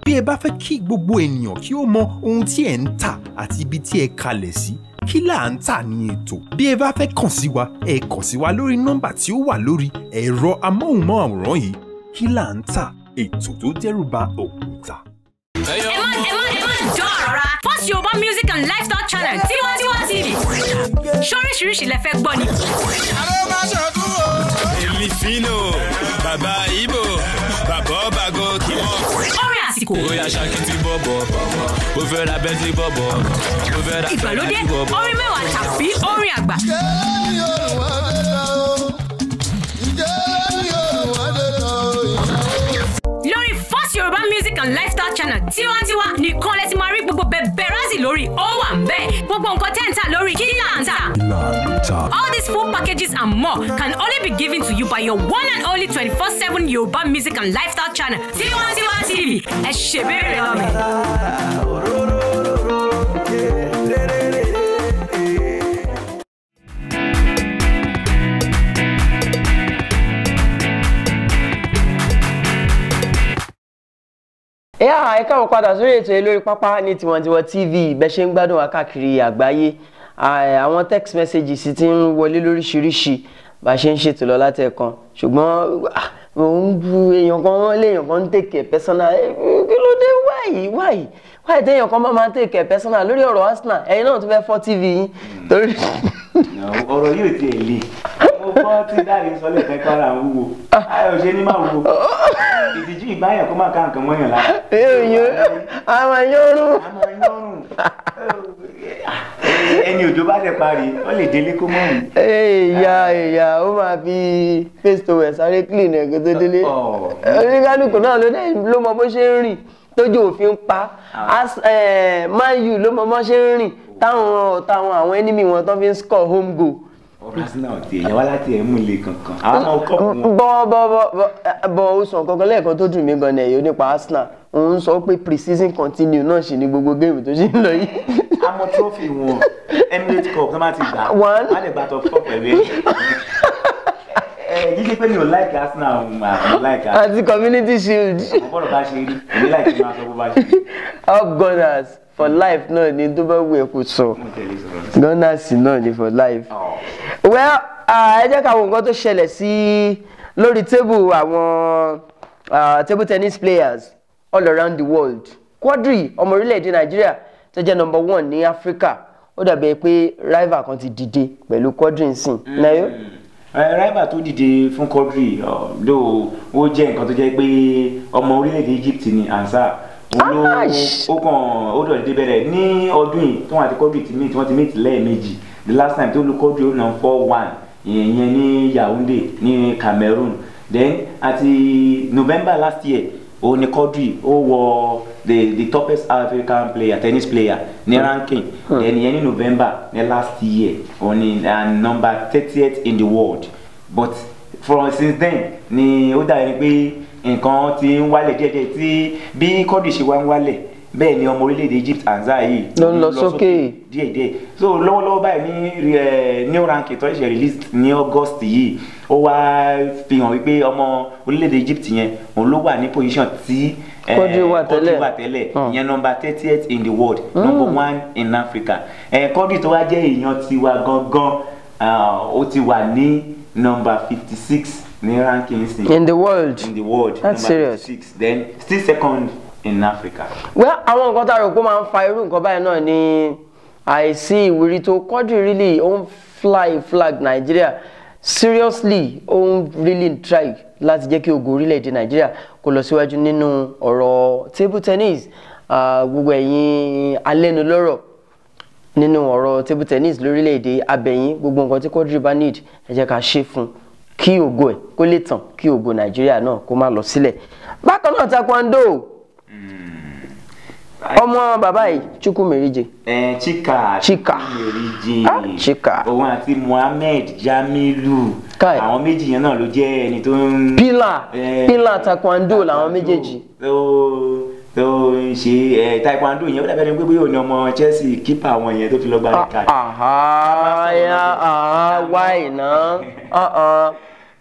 Bí ẹ bá fẹ́ kí gbogbo ènìyàn kí ó mọ ohun tí ẹ ń tà àti ibi tí ẹ kalẹ̀ sí, Kí là ń tà ní ètò. Bí ẹ bá fẹ́ kàn sí wa, ẹ kàn sí wa lórí nọ́mbà tí ó wà lórí ẹ̀rọ amóhùnmáwòrán yìí. Kí là ń tà? Ètò tó dẹ́rù ba òkúta. Ẹ má jọ rárá. First Yorùbá Music and Lifestyle Channel Tiwantiwa TV. Ṣoríṣiríṣi lẹ fẹ́ gbọ́ ni. Èmi Fino, bàbá Ibo, bàbá Ọbàgò kí wọ́n. Orin àsìkò. Bóyá ṣakiti bọ̀bọ̀, ó fẹ́ ra bẹ́ntì bọ̀bọ̀, ó fẹ́ ra Ìgbàlódé, orin mẹ́wàá tàbí orin àgbà. Lórí First Yorùbá Music and Lifestyle Channel Tiwantiwa nìkan lẹ ti máa rí gbogbo bẹ̀bẹ̀rẹ́sì lórí ó wà ń bẹ̀. Gbogbo nǹkan tẹ́ ń tà lórí Kí là ń tà. All these full packages and more can only be given to you by your one and only 24/7 Yoruba music and lifestyle channel, Tiwantiwa TV. Ẹ ṣèbéèrè lọ́wọ́ mi. Ẹ káàbọ̀ padà sórí ètò yìí lórí pápá ní Tiwantiwa TV. Bẹ́ẹ̀ ṣe ń gbádùn wa káàkiri àgbáyé, àwọn text messages ti ń wọlé lóríṣiríṣi bá a ṣe ń ṣètò lọ látẹ̀kan, ṣùgbọ́n mò ń bu èèyàn kan, wọ́n lé èèyàn kan ń take it personal. Kí ló dé? Why téèyàn kan bá máa take it personal lórí ọ̀rọ̀ Arsenal? Ẹ̀yin náà tún fẹ́ fọ́ TV yín torí. Ọ̀rọ̀ yóò tiẹ̀ le. Mo gbọ́ tí Dáre sọ lẹ́ẹ̀kan pé ara ń wúwo, ayọ̀ ṣe ní máa wúwo, ìtìjú ìbáyàn kó má ká nǹkan mọ́yàn lára. Àwọn yóò rún. Àwọn yóò rún. Ẹni òjò bá ṣe parí, ó lè délé kó mọ̀ rìn. Èyà èyà, ó máa fi face towel sáré clean ẹ̀ kó tó délé. Oníkálukú náà ló dẹ̀ ló mọ bó ṣe ń rìn tójú òfin pa. Man U ló mọ bó ṣe ń rìn táwọn ọ̀tá wọn, àwọn enemy wọn, tó fi ń score home goal. Ọ̀rọ̀ Arsenal ti ẹ̀yà wá láti ẹ̀ mú ilé kankan, àwọn ọmọ kọ́ọ̀pù wọn. Bọ́ bọ́ bọ́ bọ́, ó sọ kankan lẹ́ẹ̀kan tó dùn mí gan-an ẹ̀yọ́ nípa Arsenal. Òun sọ pé pre-season continue náà ṣì ní gbogbo géèmù tó ṣì ń lọ yìí. Àmọ́ trophy wọn, Emirates Cup tó máa ti gbà, One. wọ́n á lè gba top four pẹ̀lú ẹ̀. Ẹ jíjẹ́ pé mi ò like Arsenal, mo like Arsenal. Àti Community Shield. Àwọn bọ́ọ̀lù bá ṣe rí, èmi like máa sọ bó bá ṣe rí. Up Gunners for life náà ni, tó bá wù ẹ́ kó sọ. Mo tẹ̀lé sọ̀rọ̀. Gunners náà ni for life. Ọ̀. Well, ẹ jẹ́ ká wo nǹkan tó ṣẹlẹ̀ sí lórí table àwọn table tennis players all around the world. Quadri, ọmọ orílẹ̀-èdè Nàìjíríà tó jẹ́ number one ní Africa, ó dàbí pé rival kan ti dìde pẹ̀lú Quadri nsìn. Nayo? Rival tó dìde fún Quadri ló ó jẹ́ nǹkan tó jẹ́ pé ọmọ orílẹ̀-èdè Egypt ni Ansar. Òun ló ó kàn ó dọ̀ dédé bẹ̀rẹ̀ ní ọdún yìí tó wọn àti Quadri ti meet, wọ́n ti meet lẹ́ẹ̀mejì. The last time tó lu Quadri, ó nà 4-1, ìyẹn ní Yaounde ní Cameroon. Then àti November last year, òun ni Quadri ó wọ the toughest African player, tennis player ní ranking. Then ìyẹn ní November ní last year, òun ni and number 30th in the world. But from since then ni ó dàbí pé nǹkan ti ń wálẹ̀ díẹ̀díẹ̀. Tí bí Quadri ṣe wá ń wálẹ̀, bẹ́ẹ̀ ni ọmọ orílẹ̀-èdè Egypt Anza yìí ló ń lọ sókè. Díẹ̀díẹ̀. So lọ́wọ́lọ́wọ́ báyìí ní new ranking tó ṣe release ní August yìí, ó wá fi hàn wípé ọmọ orílẹ̀-èdè Egypt yẹn, òun ló wà ní position tí Quadri wà Quadri tẹ́lẹ̀. wà tẹ́lẹ̀, ìyẹn number 30th in the world, number one in Africa. Quadri tó wá jẹ́ èèyàn tiwa gangan, ó ti wà ní number 56 ní ranking sin. In the world. In the world. That's number serious. 56, then still second in Africa. Well, àwọn nǹkan tá a rò pé ó máa ń fa irú nǹkan báyìí náà ni àìsí ìwúrí tó. Quadri really ó ń fly flag Nigeria seriously, ó ń really try láti jẹ́ kí ògo orílẹ̀-èdè Nàìjíríà kó lọ síwájú nínú ọ̀rọ̀ table tennis. Gbogbo ẹ̀yin alẹ́nulọ́rọ̀ nínú ọ̀rọ̀ table tennis lórílẹ̀-èdè abẹ̀yìn, gbogbo nǹkan tí Quadri bá need, ẹ jẹ́ ká ṣe fún un kí ògo ẹ̀ kó lè tàn, kí ògo Nàìjíríà náà kó má lọ sílẹ̀. Bákan náà, taekwondo, ọmọ bàbá yìí, Chukwumerije. Chika. Chika. Chukwumerije. Ah, Chika. Òun àti Muhammed Jamilu. Kai. Àwọn méjì yẹn náà ló jẹ́ ẹni tó ń. Pillar, pillar taekwondo làwọn méjèèjì. Tó ń ṣe taekwondo yẹn, ó dàbí ẹni pé bóyá òun ni ọmọ Chelsea keeper àwọn yẹn tó fi lọ gba red card. Aha, ya, aha, why na? Uh-uh.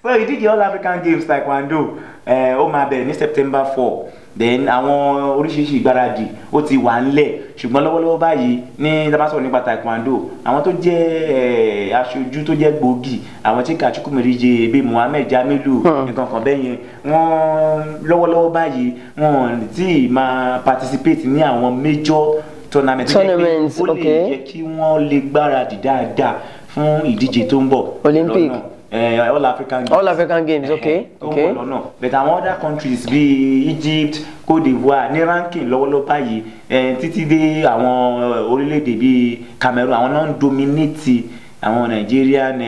So ìdíje All African Games taekwondo, ó máa bẹ̀rẹ̀ ní September 4. Then àwọn oríṣiríṣi ìgbáradì ó ti wà ńlẹ̀, ṣùgbọ́n lọ́wọ́lọ́wọ́ báyìí ní tá bá sọ̀rọ̀ nípa taekwondo, àwọn tó jẹ́ aṣojú tó jẹ́ gbòógì, àwọn Chika Chukwumerije bíi Muhammed Jamilu, nǹkan kan bẹ́ẹ̀ yẹn, wọ́n lọ́wọ́lọ́wọ́ báyìí wọ́n tí máa participate ní àwọn major tournament tó jẹ́ pé Tournaments, ó lè jẹ́ kí wọ́n lè gbáradì dáadáa fún ìdíje tó ń bọ̀ Olympic. lọ́nà. All African Games. All African Games, okay, Tó ń okay. bọ̀ lọ́nà. But àwọn other countries bíi Egypt, Côte d'Ivoire ní ranking lọ́wọ́lọ́wọ́ báyìí, títí dé àwọn orílẹ̀-èdè bíi Cameroon, àwọn náà ń dominate àwọn Nigerian,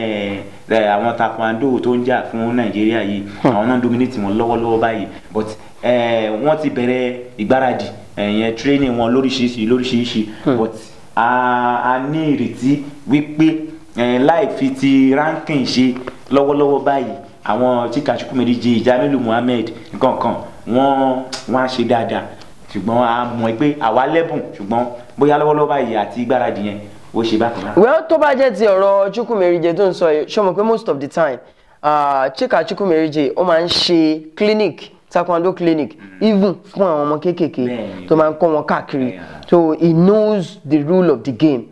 àwọn taekwondo tó ń jà fún Nigeria yìí, àwọn náà ń dominate wọn lọ́wọ́lọ́wọ́ báyìí. But wọ́n ti bẹ̀rẹ̀ ìgbáradì, ìyẹn training wọn lóríṣiríṣi lóríṣiríṣi, but A ní ìrètí wípé láì fi ti ranking ṣe lọ́wọ́lọ́wọ́ báyìí, àwọn Chika Chukwumerije, Jamilu Muhammed nǹkan kan, wọ́n á ṣe dáadáa, ṣùgbọ́n a mọ̀ pé àwa lẹ́bùn, ṣùgbọ́n bóyá lọ́wọ́lọ́wọ́ báyìí àti ìgbáradì yẹn ó ṣe bákan náà. Well, tó bá jẹ́ ti ọ̀rọ̀ Chukwumerije tó ń sọ yìí, ṣé o mọ̀ pé most of the time Chika Chukwumerije ó máa ń ṣe clinic, taekwondo clinic, even fún àwọn ọmọ kéékèèké tó máa ń kọ́ wọn káàkiri. So he knows the rule of the game.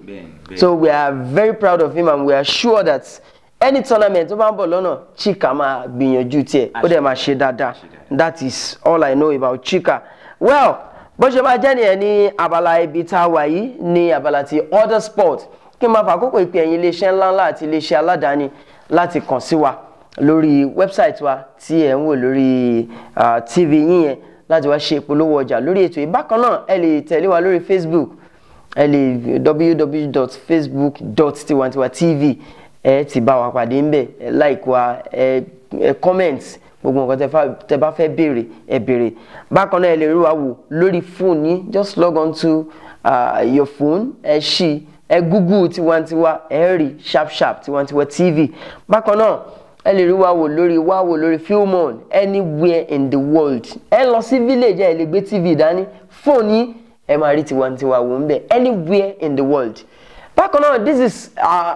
So we are very proud of him and we are sure that any tournament tó bá ń bọ̀ lọ́nà, Chika máa gbìyànjú tiẹ̀, ó dẹ̀ máa ṣe dáadáa. That is all I know about Chika. Well, bó ṣe máa jẹ́ nìyẹn ní abala ibi tá a wà yìí, ní abala ti other sport. Kí n máa fàkókò ìpè ẹ̀yin iléeṣẹ́ ńláńlá àti iléeṣẹ́ aládàáni láti kàn sí wa lórí website wa tí ẹ̀ ń wò lórí TV yín yẹn láti wá ṣe ìpolówó ọjà lórí ètò yìí. Bákan náà, ẹ lè tẹ̀lé wa lórí Facebook, ẹ lè www.facebook.tiwantiwatv, ẹ ti bá wa pàdé ńbẹ̀, ẹ like wa, ẹ comment, gbogbo nǹkan tẹ bá fẹ́ béèrè, ẹ béèrè. Bákan náà, ẹ lè rí wa wò lórí fóònù yín. Just log on to your phone, ẹ ṣí, ẹ google Tiwantiwa, ẹ rí sharp sharp Tiwantiwa TV. Bákan náà, ẹ lè rí wa wò lórí Filmon anywhere in the world. Ẹ lọ sí village, ẹ lè gbé TV dání, fóònù yín, ẹ máa rí Tiwantiwa wò ńbẹ̀ anywhere in the world. Bákan náà, this is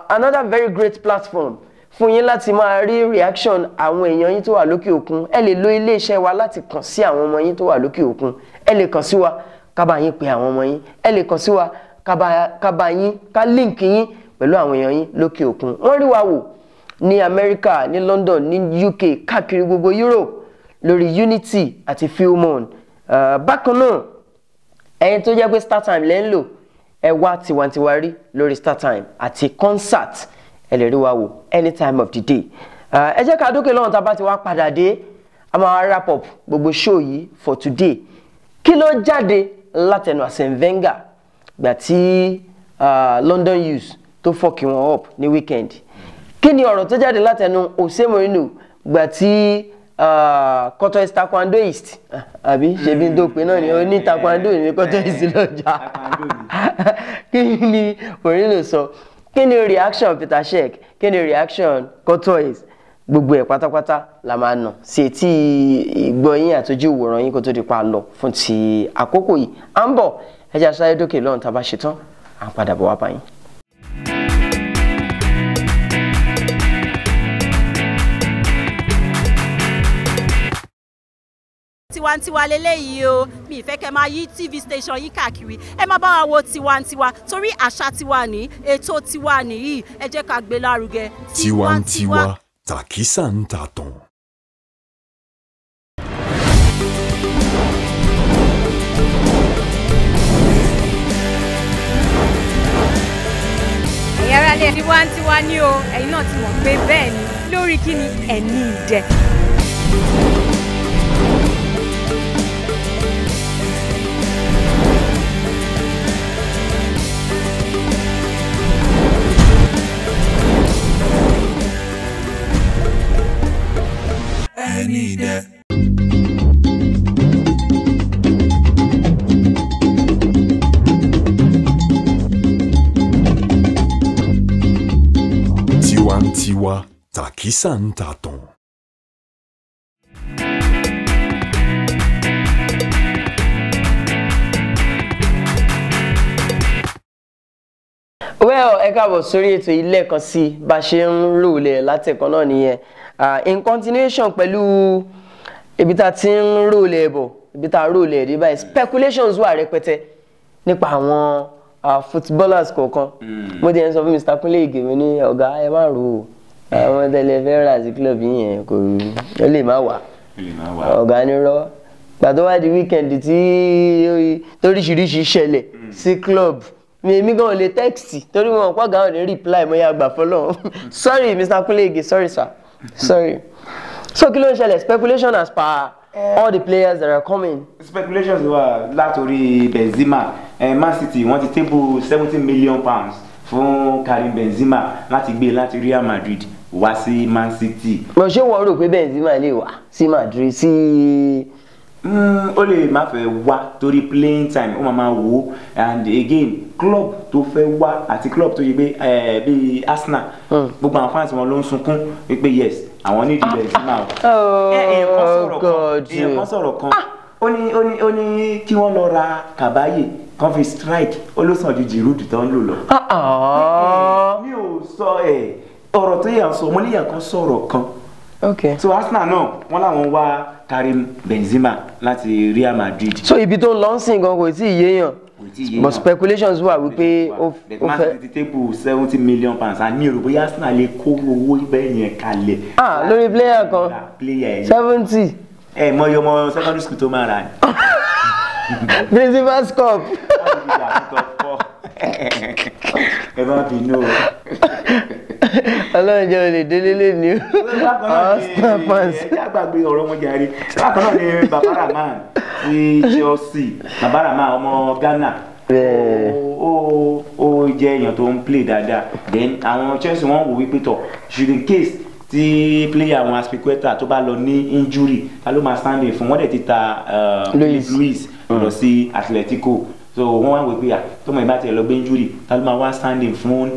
another very great platform fún yín láti máa rí reaction àwọn èèyàn yín tó wà lókè òkun. Ẹ lè lo iléeṣẹ́ wa láti kàn sí àwọn ọmọ yín tó wà lókè òkun. Ẹ lè kàn sí wa ká bá yín pe àwọn ọmọ yín. Ẹ lè kàn sí wa ká bá yín, ká link yín pẹ̀lú àwọn èèyàn yín lókè òkun. Wọ́n rí wa wò ní Amẹ́ríkà, ní London, ní UK, káàkiri gbogbo Europe lórí Unity àti Filmon. Bákan náà, ẹ̀yin tó jẹ́ pé StarTime lẹ́ ń lò, ẹ wá Tiwantiwa rí lórí StarTime àti concert, ẹ lè rí wa wò anytime of the day. Ẹ jẹ́ ká dókè lọ́run. Tá a bá ti wá padà dé, a máa wrap up gbogbo show yìí for today. Kí ló jáde látẹnu Arsene Wenger gbà tí London Youth tó fuck wọn up ní weekend? Kí ni ọ̀rọ̀ tó jáde látẹnu Jose Mourinho gbà tí Courtois taekwondoist, àbí ṣebí n tó pé náà ni oní taekwondo ní Courtois lọ́jà? Kí ni Mourinho sọ? Kí ni reaction Peter Cech? Kí ni reaction Courtois? Gbogbo ẹ̀ pátápátá la máa nà sí etí ìgbọ́ yín àtọ́jú ìwòran yín kó tó di pa lọ fún ti àkókò yìí. À ń bọ̀, ẹ jẹ́ aṣáájú dókè lọ́run. Tá a bá ṣe tán, à ń padà bọ̀ wá bá yín. Tiwantiwa leléyìí o. Mi ì fẹ́ kẹ́ máa yí TV station yín káàkiri. Ẹ má bá wa wo Tiwantiwa torí àṣà tiwa ní, ètò tiwa nìyí, ẹ jẹ́ ká gbé lárugẹ. Tiwantiwa, tàkísà ń tà tàn. Ẹ̀yin aráalé, Tiwantiwa ní o. Ẹ̀yin náà ti mọ̀ pé bẹ́ẹ̀ ni lórí kí ni ẹ̀ní ìdẹ. Ẹni dẹ. Tiwantiwa, tàkísà ń tà tàn. Well, ẹ káàbọ̀ sórí ètò yìí lẹ́ẹ̀kan sí i. Bá a ṣe ń rò lẹ̀ látẹ̀kọ́ náà nìyẹn. In continuation pẹ̀lú ibi tá a ti ń rò lẹ̀ bọ̀, ibi tá a rò lẹ̀ dé báyìí, speculations wà rẹpẹtẹ nípa àwọn footballers kọ̀ọ̀kan. Mo ti ẹ̀ ń sọ fún Mr. Kunle Ige, mi ní ọ̀gá, ẹ má rò ó, àwọn tẹ́lẹ̀ fẹ́ rà sí club yìí yẹn kò ó lè má wà. Ọ̀gá ní rọ́ gbà tó wá di weekend tí toríṣiríṣi ṣẹlẹ̀ sí club mi, èmi gan ò lè text torí wọn pọ̀ gan ò ní reply. Mo yà gbà fọlọ́. Sorry, Mr. Kunle Ige, sorry sir, sorry. So kí ló ń ṣẹlẹ̀? Speculation as per all the players that are coming. Speculations wà látòrí Benzema. Man City, wọ́n ti table £70 million fún Karim Benzema láti gbé láti Real Madrid wá sí Man City. Mo ṣé wọ́n rò pé Benzema lè wá sí Madrid, sí Ó lè má fẹ́ wá torí playing time, ó máa wò ó. And again, club tó fẹ́ wá àti club tó yẹ pé bíi Arsenal, gbogbo àwọn fans wọn ló ń sunkún wípé yes, àwọn ní ìdílé Benzema o. Èèyàn kan sọ̀rọ̀ kan, ó ní kí wọ́n lọ ra Kàbáyé kan fi strike, ó ló sàn ju Giroud tó ń lò lọ. Mi ò sọ ọ̀rọ̀ tó yẹ sọ, mo ní èèyàn kan sọ̀rọ̀ kan. Okay. So Arsenal náà wọ́n làwọn wá Karim Benzema láti Real Madrid. So ibi tó ń lọ sí nǹkan kò tí ì yéèyàn, but speculations wà wípé ó fẹ́. Man City table £70 million, and mi ò rò bóyá Arsenal lè kó owó bẹ́ẹ̀ yẹn kalẹ̀. Ah, lórí player kan 70. Ẹ mọ iye ọmọ secondary school tó máa rà ní. Principal's cup. Ẹ má bínú o. Ọlọ́run jẹ́ olè délé lé ní o. Arsenal fans. Ẹ jẹ́ àgbàgbé ọ̀rọ̀ wọn jàre. Bákan náà ni Baba Rahman ti Chelsea, Baba Rahman ọmọ Ghana, ó jẹ́ èèyàn tó ń play dáadáa. Then àwọn Chelsea wọ́n wò wípé tọ̀, should in case tí player àwọn Azpilicueta tó bá lọ ní injury, ta ló máa stand in fún? Wọ́n dẹ̀ ti ta Luis lọ sí Atletico, so wọ́n wá wò pé à tọmọ ìbá tiẹ̀ lọ gbé injury, ta ló máa wá stand in fún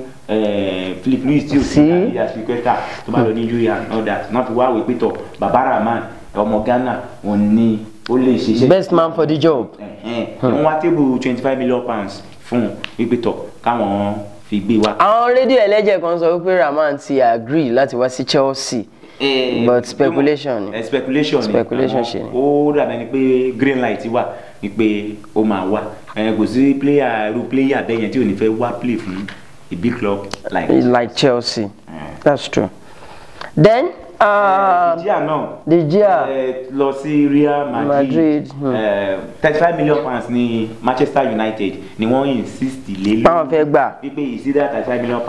Philip Luis tí o sì tàbí Azpilicueta tó bá lọ ní injury and all that? Náà fi wá wò pé tọ̀, Baba Rahman ọmọ Ghana òun ni ó lè ṣiṣẹ́. Best man for the job. Wọ́n wá table £25 million fún wípé tọ̀ káwọn fi gbé wa. Àwọn rédíò ẹlẹ́jẹ̀ kan sọ wípé Rahman ti agree láti wá sí Chelsea, but speculation ni. Speculation ni. Speculation ṣe ni. Ó dàbí ẹni pé green light wà wípé ó máa wá. Kò sí player irú player bẹ́ẹ̀ yẹn tí ò ní fẹ́ wá play fún a big club like Chelsea. That's true. Then De Gea náà De Gea lọ sí Real Madrid. £35 million ní Manchester United ni wọ́n insist lé lórí. Báwọn fẹ́ gbà. Wípé is either £35 million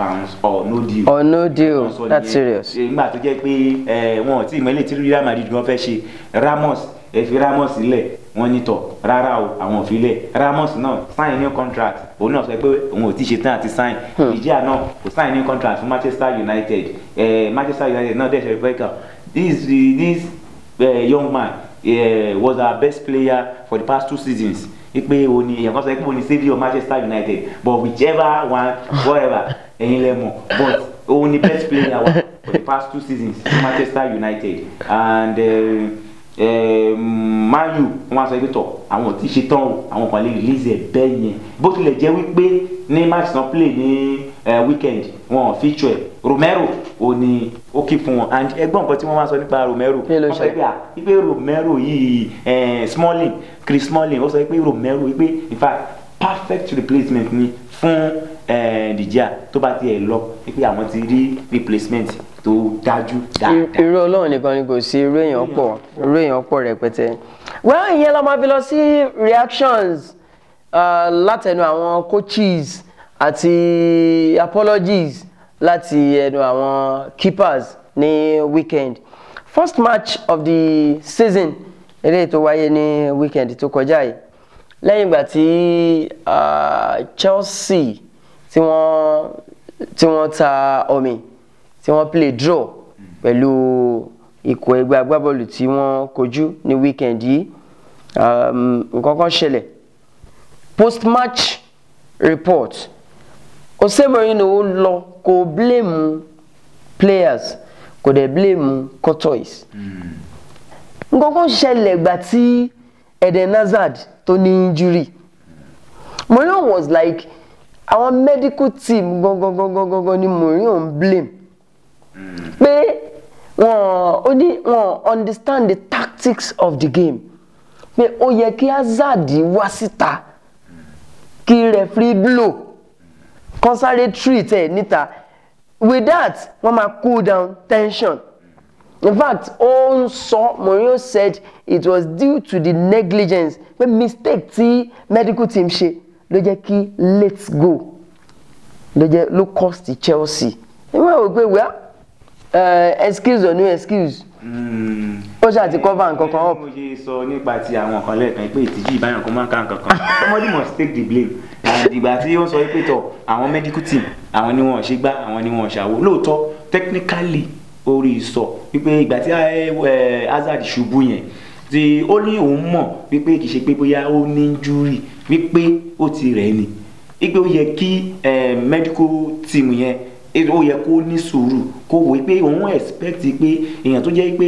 or no deal. Or no deal, that's serious. Nígbà tó jẹ́ pé wọn ò tí ì mọ ilé tí Real Madrid gan fẹ́ ṣe. Ramos, ẹ fi Ramos sílẹ̀, wọ́n ní tọ̀ rárá o, àwọn ò fi lẹ̀. Ramos náà sign new contract, òun náà sọ pé òun ò tí ì ṣe tán àti sign. De Gea náà kò sign new contract fún Manchester United. Manchester United náà dẹ̀ ṣe fẹ́ kàn this young man was our best player for the past two seasons, wípé òun ni, èèyàn kan sọ pé òun ni saviour Manchester United, but whichever one, whatever, ẹ̀yin lẹ mọ̀, but òun ni best player wa for the past two seasons fún Manchester United. And Man U, wọ́n á sọ pé tọ̀, àwọn ò tí ì ṣe tán o, àwọn kan lè release ẹ̀ bẹ́ẹ̀ yẹn, bó tilẹ̀ jẹ́ wípé ní match náà play ní weekend, wọn ò feature ẹ̀. Romero ò ní ó kí fún wọn. And ẹgbọ́n nǹkan tí wọ́n máa sọ nípa Romero, wọ́n sọ pé wípé Romero yìí, Smalling, Chris Smalling, ó sọ pé Romero wípé in fact perfect replacement ni fún De Gea tó bá tiẹ̀ lọ, wípé àwọn ti rí replacement tó dájú dáadáa. Irú Ọlọ́run nìkan ni kò sí, irú èèyàn pọ̀, irú èèyàn pọ̀ rẹpẹtẹ. Well, ìyẹn la máa fi lọ sí reactions látẹnu àwọn coaches àti apologies láti ẹnu àwọn keepers ní weekend. First match of the season, eléyìí tó wáyé ní weekend tó kọjá yìí, lẹ́yìn ìgbà tí Chelsea tí wọ́n ta omi, tí wọ́n play draw pẹ̀lú ikọ̀ ẹgbẹ́ agbábọ́ọ̀lù tí wọ́n kojú ní weekend yìí, nǹkan kan ṣẹlẹ̀. Post match report, Jose Mourinho lọ, kò blame players, kò dẹ̀ blame Courtois. Nǹkan kan ṣẹlẹ̀ gbà tí Eden Hazard tó ní injury. Mourinho was like, àwọn medical team gangan gangan gangan ni Mourinho ń blame, pé wọn ó ní wọn understand the tactics of the game, pé ó yẹ kí Hazard wá síta kí referee blow kan sáré treat ẹ níta. With that, wọ́n máa cool down tension. In fact, ó ń sọ, Mourinho said it was due to the negligence, pé mistake tí medical team ṣe ló jẹ́ kí late goal ló jẹ́ ló cost Chelsea. Ìwé àwọn pé, well, excuse or no excuse, ó ṣáà ti cover nǹkan kan up. Mo ṣe sọ nípa ti àwọn kan lẹ́ẹ̀kan pé ìtìjú ìbáyọ̀ kan máa ń ká nǹkan kan, somebody must take the blame. And ìgbà tí ó ń sọ pé tọ̀, àwọn medical team, àwọn ni wọn ò ṣe gbá, àwọn ni wọn ò ṣàwò, lóòótọ́ technically orí sọ wípé ìgbà tí Hazard ṣubú yẹn, Tí ó ní òun mọ̀ wípé kì í ṣe pé bóyá ó ní injury, wípé ó ti rẹ̀ ni, wípé ó yẹ kí medical team yẹn, ó yẹ kó ní sùúrù, kó wò pé òun expect pé èèyàn tó jẹ́ pé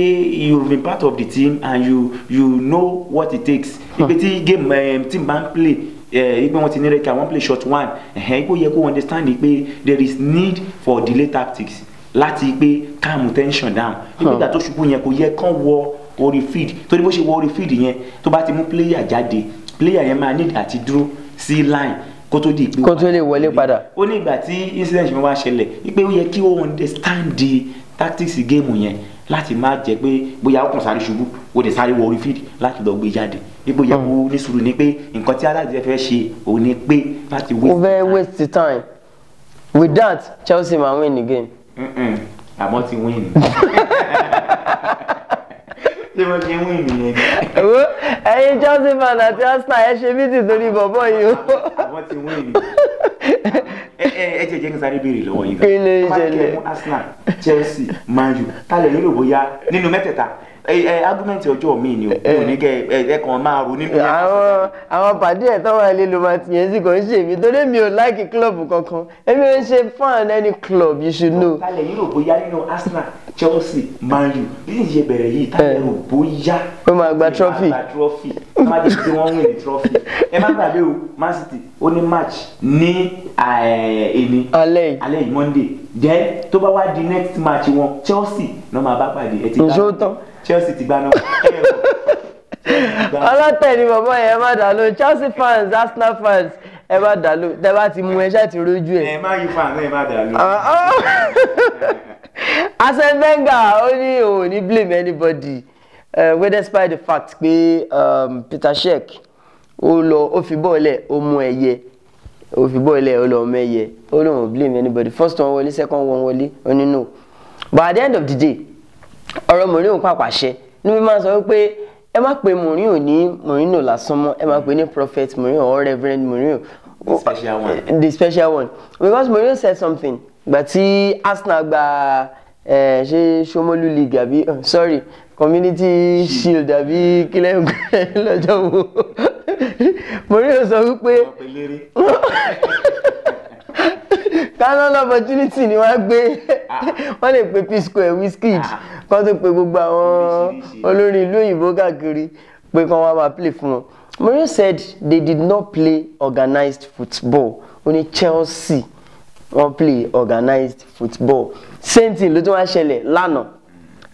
you been part of the team and you know what it takes, wípé tí game team bá ń play, wípé wọ́n ti ní rẹ́kà wọ́n play short one, wípé ó yẹ kó understand pé there is need for delay tactics láti pé calm tension down. Wípé ìgbà tó ṣubú yẹn, kò yẹ kán wọ orí field, torí bó ṣe wọ orí field yẹn, tó bá ti mú player jáde, player yẹn máa need àti dúró sí line kó tó di ìpín kó tó lè wọlé padà. Ó ní ìgbà tí incident mi wá ṣẹlẹ̀, wípé ó yẹ kí ó understand the tactics game yẹn láti má jẹ́ pé bóyá ó kàn sáré ṣubú, ó dẹ̀ sáré wọ orí field láti lọ gbé jáde, wípé ó yẹ kó ní sùúrù, ní pé nǹkan tí aláàjẹ fẹ́ ṣe òun ni pé láti waste. Ó fẹ́ waste time. With that, Chelsea ma win the game. Àmọ́ ti win, ṣé wọ́n ṣe win nìyẹn? Ẹ̀yin Chelsea fan àti Arsenal, ẹ ṣe mí tìtorí bọ̀bọ̀ yìí o. Àwọn ti win. Ẹ jẹ́ kí n sáré béèrè lọ́wọ́ yín. Kí ló ń ṣẹlẹ̀? Mú Arsenal, Chelsea, Man U, tálẹ̀ lérò bóyá nínú mẹ́tẹ̀ẹ̀ta? Argument ọjọ́ mi ni o, mi ò ní kẹ ẹ kàn máa ro nínú. Àwọn pàdé ẹ̀ tọ́wọ́ ilé ló máa tìyẹn sí, kò ń ṣe èmi, torí mi ò like club kankan, èmi ò ń ṣe fan any club, you should know. Tálẹ̀ yìí rò bóyá nínú Arsenal, Chelsea, Man U, bí sì ṣe bẹ̀rẹ̀ yìí, tálẹ̀ rò bóyá ó máa gba trophy? Máa gba trophy, má jẹ́ kí wọ́n win ní trophy. Ẹ má gbàgbé o, Man City ó ní match ní ẹni alẹ́ yìí. Alẹ́ yìí, Monday. Then tó bá wá di next match wọn, Chelsea náà máa bá pàdé. Ẹ ti gbá tán. Chelsea ti gbaná. Ọlọ́tẹ̀ ni bàbá yẹn, má dà ló. Chelsea fans, Arsenal fans, ẹ má dà ló. Tẹ bá ti mú ẹ ṣáà ti rójú ẹ. Ẹ má yí fans náà, ẹ má dà ló. Arsene Wenger ó ní òun ò ní blame anybody, wey despite the fact pé Peter Cech ó lọ, ó fi bọ́ọ̀lù ẹ̀, ó mú ẹyẹ, ó fi bọ́ọ̀lù ẹ̀, ó lọ mú ẹyẹ, ó lóun ò blame anybody. First one wọlé, second one wọlé, ó ní no. But at the end of the day, ọ̀rọ̀ Mourinho pàpà ṣẹ ní bí máa sọ wípé ẹ má pe Mourinho ní Mourinho lásán mọ́, ẹ má pe ní Prophet Mourinho or Reverend Mourinho. The special one. The special one, because Mourinho said something gbà tí Arsenal gba ṣe Shomolu League àbí, sorry, Community Shield àbí kílẹ̀ lọ́jọ́ wo. Mourinho sọ wípé canon opportunity ni wọ́n gbé, wọ́n lè pe P-Square, Wizkid, kán tó pe gbogbo àwọn olórin ìlú òyìnbó káàkiri pé kán wá máa play fún wọn. Mourinho said they did not play organized football. Ó ní Chelsea wọ́n play organized football. Same thing ló tún wá ṣẹlẹ̀ lánàá.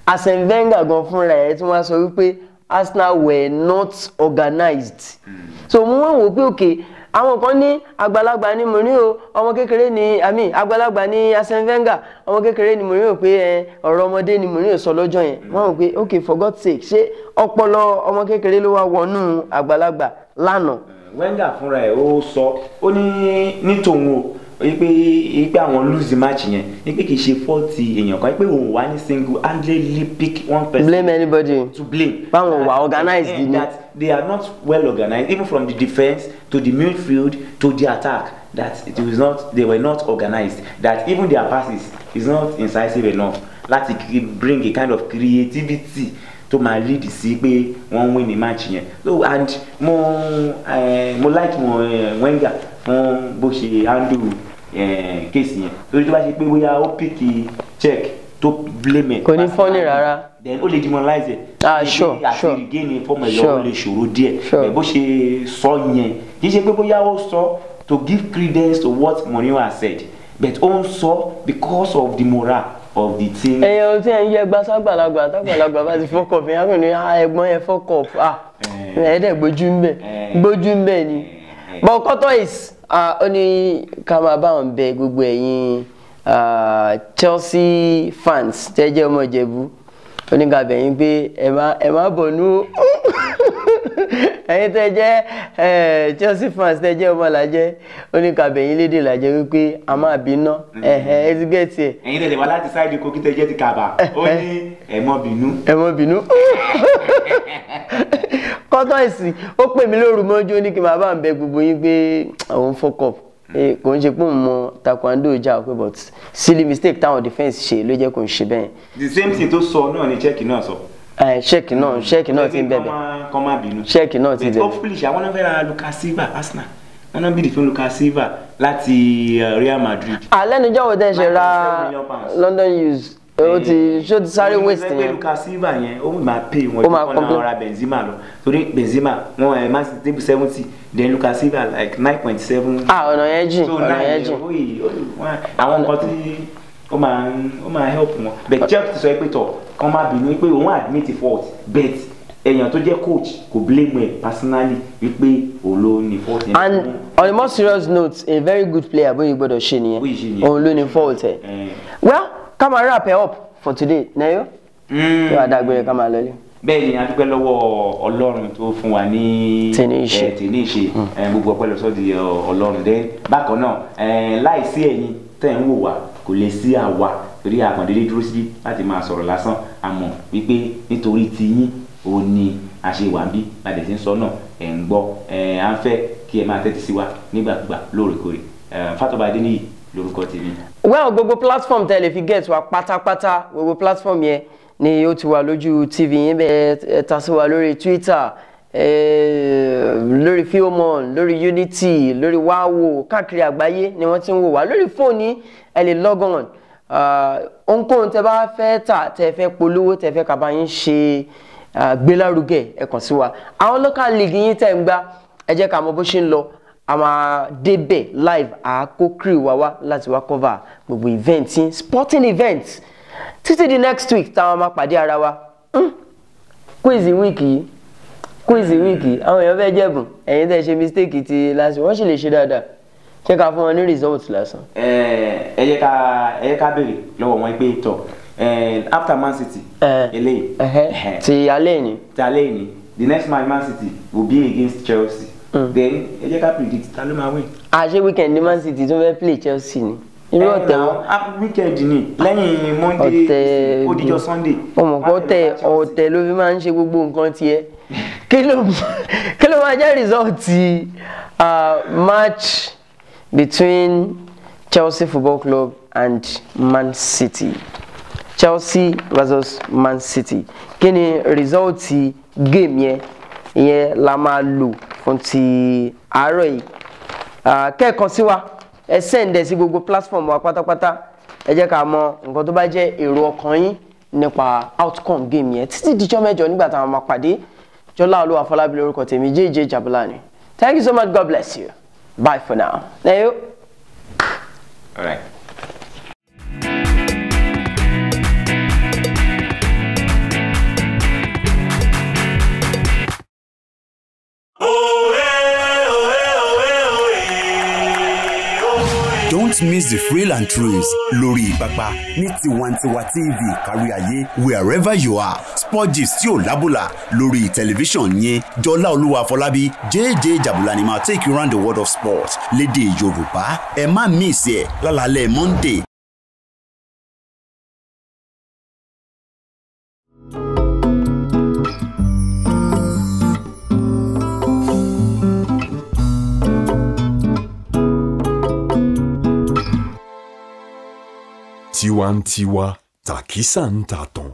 Arsene Wenger gan fúnra ẹ̀ tí wọ́n sọ wípé Arsenal were not organized. So mo wọ́n wò pé okay, àwọn kan ní àgbàlagbà ní Mourinho, ọmọ kékeré ní, I mean, àgbàlagbà ní Arsene Wenger, ọmọ kékeré ní Mourinho, pé ẹ ọ̀rọ̀ ọmọdé ní Mourinho sọ lọ́jọ́ yẹn. Wọ́n rò pé okay, for God's sake, ṣé ọpọlọ ọmọ kékeré ló wá wọnú àgbàlagbà lánàá? Wenger fúnra ẹ̀ ó sọ, ó ní ní tòun o, wípé àwọn lose match yẹn, wípé kì í ṣe fault èèyàn kan, wípé òun wà ní single handedly pick one person blame anybody to blame. Báwọn wà organized ni. That they are not well organized, even from the defence to the midfield to the attack, that it was not, they were not organized, that even their passes is not incisive enough láti bring a kind of creativity tó máa lead sí pé wọ́n win ní match yẹn. So and mo like mo Wenger fún bó ṣe handle case yẹn, torí tó bá ṣe pé bóyá ó pick Cech tó blame ẹ, kò ní funny rárá. Then ó lè demoralize ẹ. Ah, sure. Àti regain form ẹ lọ, ó lè ṣòro díẹ̀. Bó ṣe sọ yẹn, kì í ṣe pé bóyá ó sọ to give credence to what Mourinho has said, but ó ń sọ because of the morale of the team. Ẹyẹ tí ẹ ń yẹ gba ságbàlagbà, tágbàlagbà bá ti fuck up yẹn, á kàn ní ẹ̀gbọ́n yẹn fuck up, ẹ̀ẹ́dẹ̀ gbójú ń bẹ̀, gbójú ń bẹ̀ ni. But kọ́tọ́ is, ó ní ká máa bá wọn bẹ gbogbo ẹ̀yin Chelsea fans tẹ́ jẹ́ ọmọ Ìjẹ̀bú, ó ní ká bẹ̀ yín pé ẹ má bọ̀ nú. Ẹ̀yin tẹ́ jẹ́ Chelsea fans, tẹ́ jẹ́ ọmọ Làjẹ́, ó ní ká bẹ̀ yín lédè Làjẹ́ wípé a máa bínú ẹ ti gẹ̀ẹ́tì ẹ̀. Ẹ̀yin tẹ̀lé wá láti side Kogi, tẹ́ jẹ́ ti Kàbà, ó ní ẹ má bínú. Ẹ má bínú. Kọ́tọ́ ìsìn ó pè mí lóru mọ́jú, ó ní kí n máa bá ń bẹ gbogbo yín pé òun fuck up, kò ń ṣe pé òun mọ taekwondo jà pé, but silly mistake táwọn defence ṣe ló jẹ́ kó ń ṣe bẹ́ẹ̀. The same thing tó sọ náà ni Cech náà sọ. Ṣẹ́ẹ̀kì náà, ṣẹ́ẹ̀kì náà ti ń bẹ̀bẹ̀. Kọ́ má bínú. Ṣẹ́ẹ̀kì náà ti bẹ̀bẹ̀. Hopefully àwọn náà fẹ́ ra Lucas Silva, Arsenal wọn náà bìdì fún Lucas Silva láti Real Madrid. Alẹ́nujọ́ wo tẹ́ ṣe ra London Youths, ó ti ṣó ti sáré waste yẹn. Lucas Silva yẹn ó máa pay wọn ju kọ́ náà ra Benzema lọ, torí Benzema wọn ẹ̀ Man City table 70, then Lucas Silva like 9.7. Ọ̀nà yẹn jìn, ọ̀nà yẹn jìn. Àwọn nǹkan tí ó máa help wọn. But Chelsea ti sọ pé tọ̀ kán má bínú pé òun admit fault, but èèyàn tó jẹ́ coach kò blame ẹ personally wípé òun ló ní fault yẹn. And on a more serious note, a very good player bóyá gbọ́dọ̀ ṣe nìyẹn, òun ló ní fault ẹ. Well, ká máa wrap it up for today, Nayo. Kí wàá dágbére ká máa lọlé. Bẹ́ẹ̀ ni, a dúpẹ́ lọ́wọ́ Ọlọ́run tó fún wa ní tẹ̀ní ìṣe, gbogbo ọpẹ́ lọ sọ́dọ̀ Ọlọ́run. Dẹ́ bákan náà, láìsí ẹ̀yin tẹ̀ ń wò wá kò lè sí àwa, torí àkàndéédé dúró síbí láti máa sọ̀rọ̀ lásán. Àmọ́ wípé nítorí tiyín ó ní àṣewà ń bí láti ṣe ń sọ náà ẹ̀ ń gbọ́, ẹ̀ à ń fẹ́ kí ẹ máa tẹ́tí sí wa nígbàkúgbà lóòrèkóòrè. Fatoba Adéníyì lórúkọ tèmi. Well, gbogbo platform tẹ́ lè fi get wa pátápátá, gbogbo platform yẹn ni ó ti wà lójú TV yín bẹ́ẹ̀. Ẹ ta sí wa lórí Twitter, lórí Filmon, lórí Unity, lórí Wawo, káàkiri àgbáyé ni wọ́n ti ń wò wá. Lórí fóònù ẹ lè log on. Ohunkóhun tẹ́ bá fẹ́ tà, tẹ́ fẹ́ polówó, tẹ́ fẹ́ kaba yín ṣe gbélárugẹ, ẹ kàn sí wa. Àwọn local league yín tẹ́ ń gbá, ẹ jẹ́ ká mọ bó ṣe ń lọ. A máa débẹ̀ live, àákó crew wa wá láti wá cover gbogbo event yín, sporting events. Títí di next week táwọn máa pàdé ara wa. Quiz week yìí, quiz week yìí, àwọn èèyàn fẹ́ jẹ̀bùn. Ẹ̀yin tẹ́ ṣe mistake ti last week, wọ́n sì lè ṣe dáadáa. Ṣé ká fún wọn ní result lásán. Ẹ jẹ́ ká béèrè lọ́wọ́ wọn pé tọ̀ after Man City eléyìí ti alẹ́ ni, ti alẹ́ ni, the next match Man City will be against Chelsea. Then ẹ jẹ́ ká predict ta ló máa win. Àṣé weekend ní Man City tó fẹ́ play Chelsea ni. Irú ọ̀tẹ̀ wọn. Weekend ni lẹ́yìn Monday ó dijọ́ Sunday. Ọmọ kan ọ̀tẹ̀ ọ̀tẹ̀ ló fi máa ń ṣe gbogbo nǹkan tiẹ̀. Kí ló máa jẹ́ result match between Chelsea Football Club and Man City? Chelsea versus Man City. Kí ni result game yẹn? Ìyẹn la máa lò fún ti àárọ̀ yìí. Kẹ́ẹ̀kan sí wa, ẹ send ẹ sí gbogbo platform wa pátápátá. Ẹ jẹ́ ká mọ nǹkan tó bá jẹ́ èrò ọkàn yín nípa outcome game yẹn. Títí dijọ́ mẹ́jọ nígbà táwọn máa pàdé. Jọlá Olúwa Fọlábí lórúkọ tèmi, JJ Jabulani. Thank you so much. God bless you. Bye for now. Nayo. All right. Don't miss the thrill and thrills lórí pápá ní Tiwantiwa TV kárí ayé, wherever you are. Sport gist tí ò lábùlà lórí tẹlifíṣàn yín. Jọlá Olúwa Fọlábí JJ Jabulani máa take you round the world of sport lédè Yorùbá. Ẹ má miss ẹ lálálẹ́ Monday. Tiwantiwa, tàkísà ń tà tán.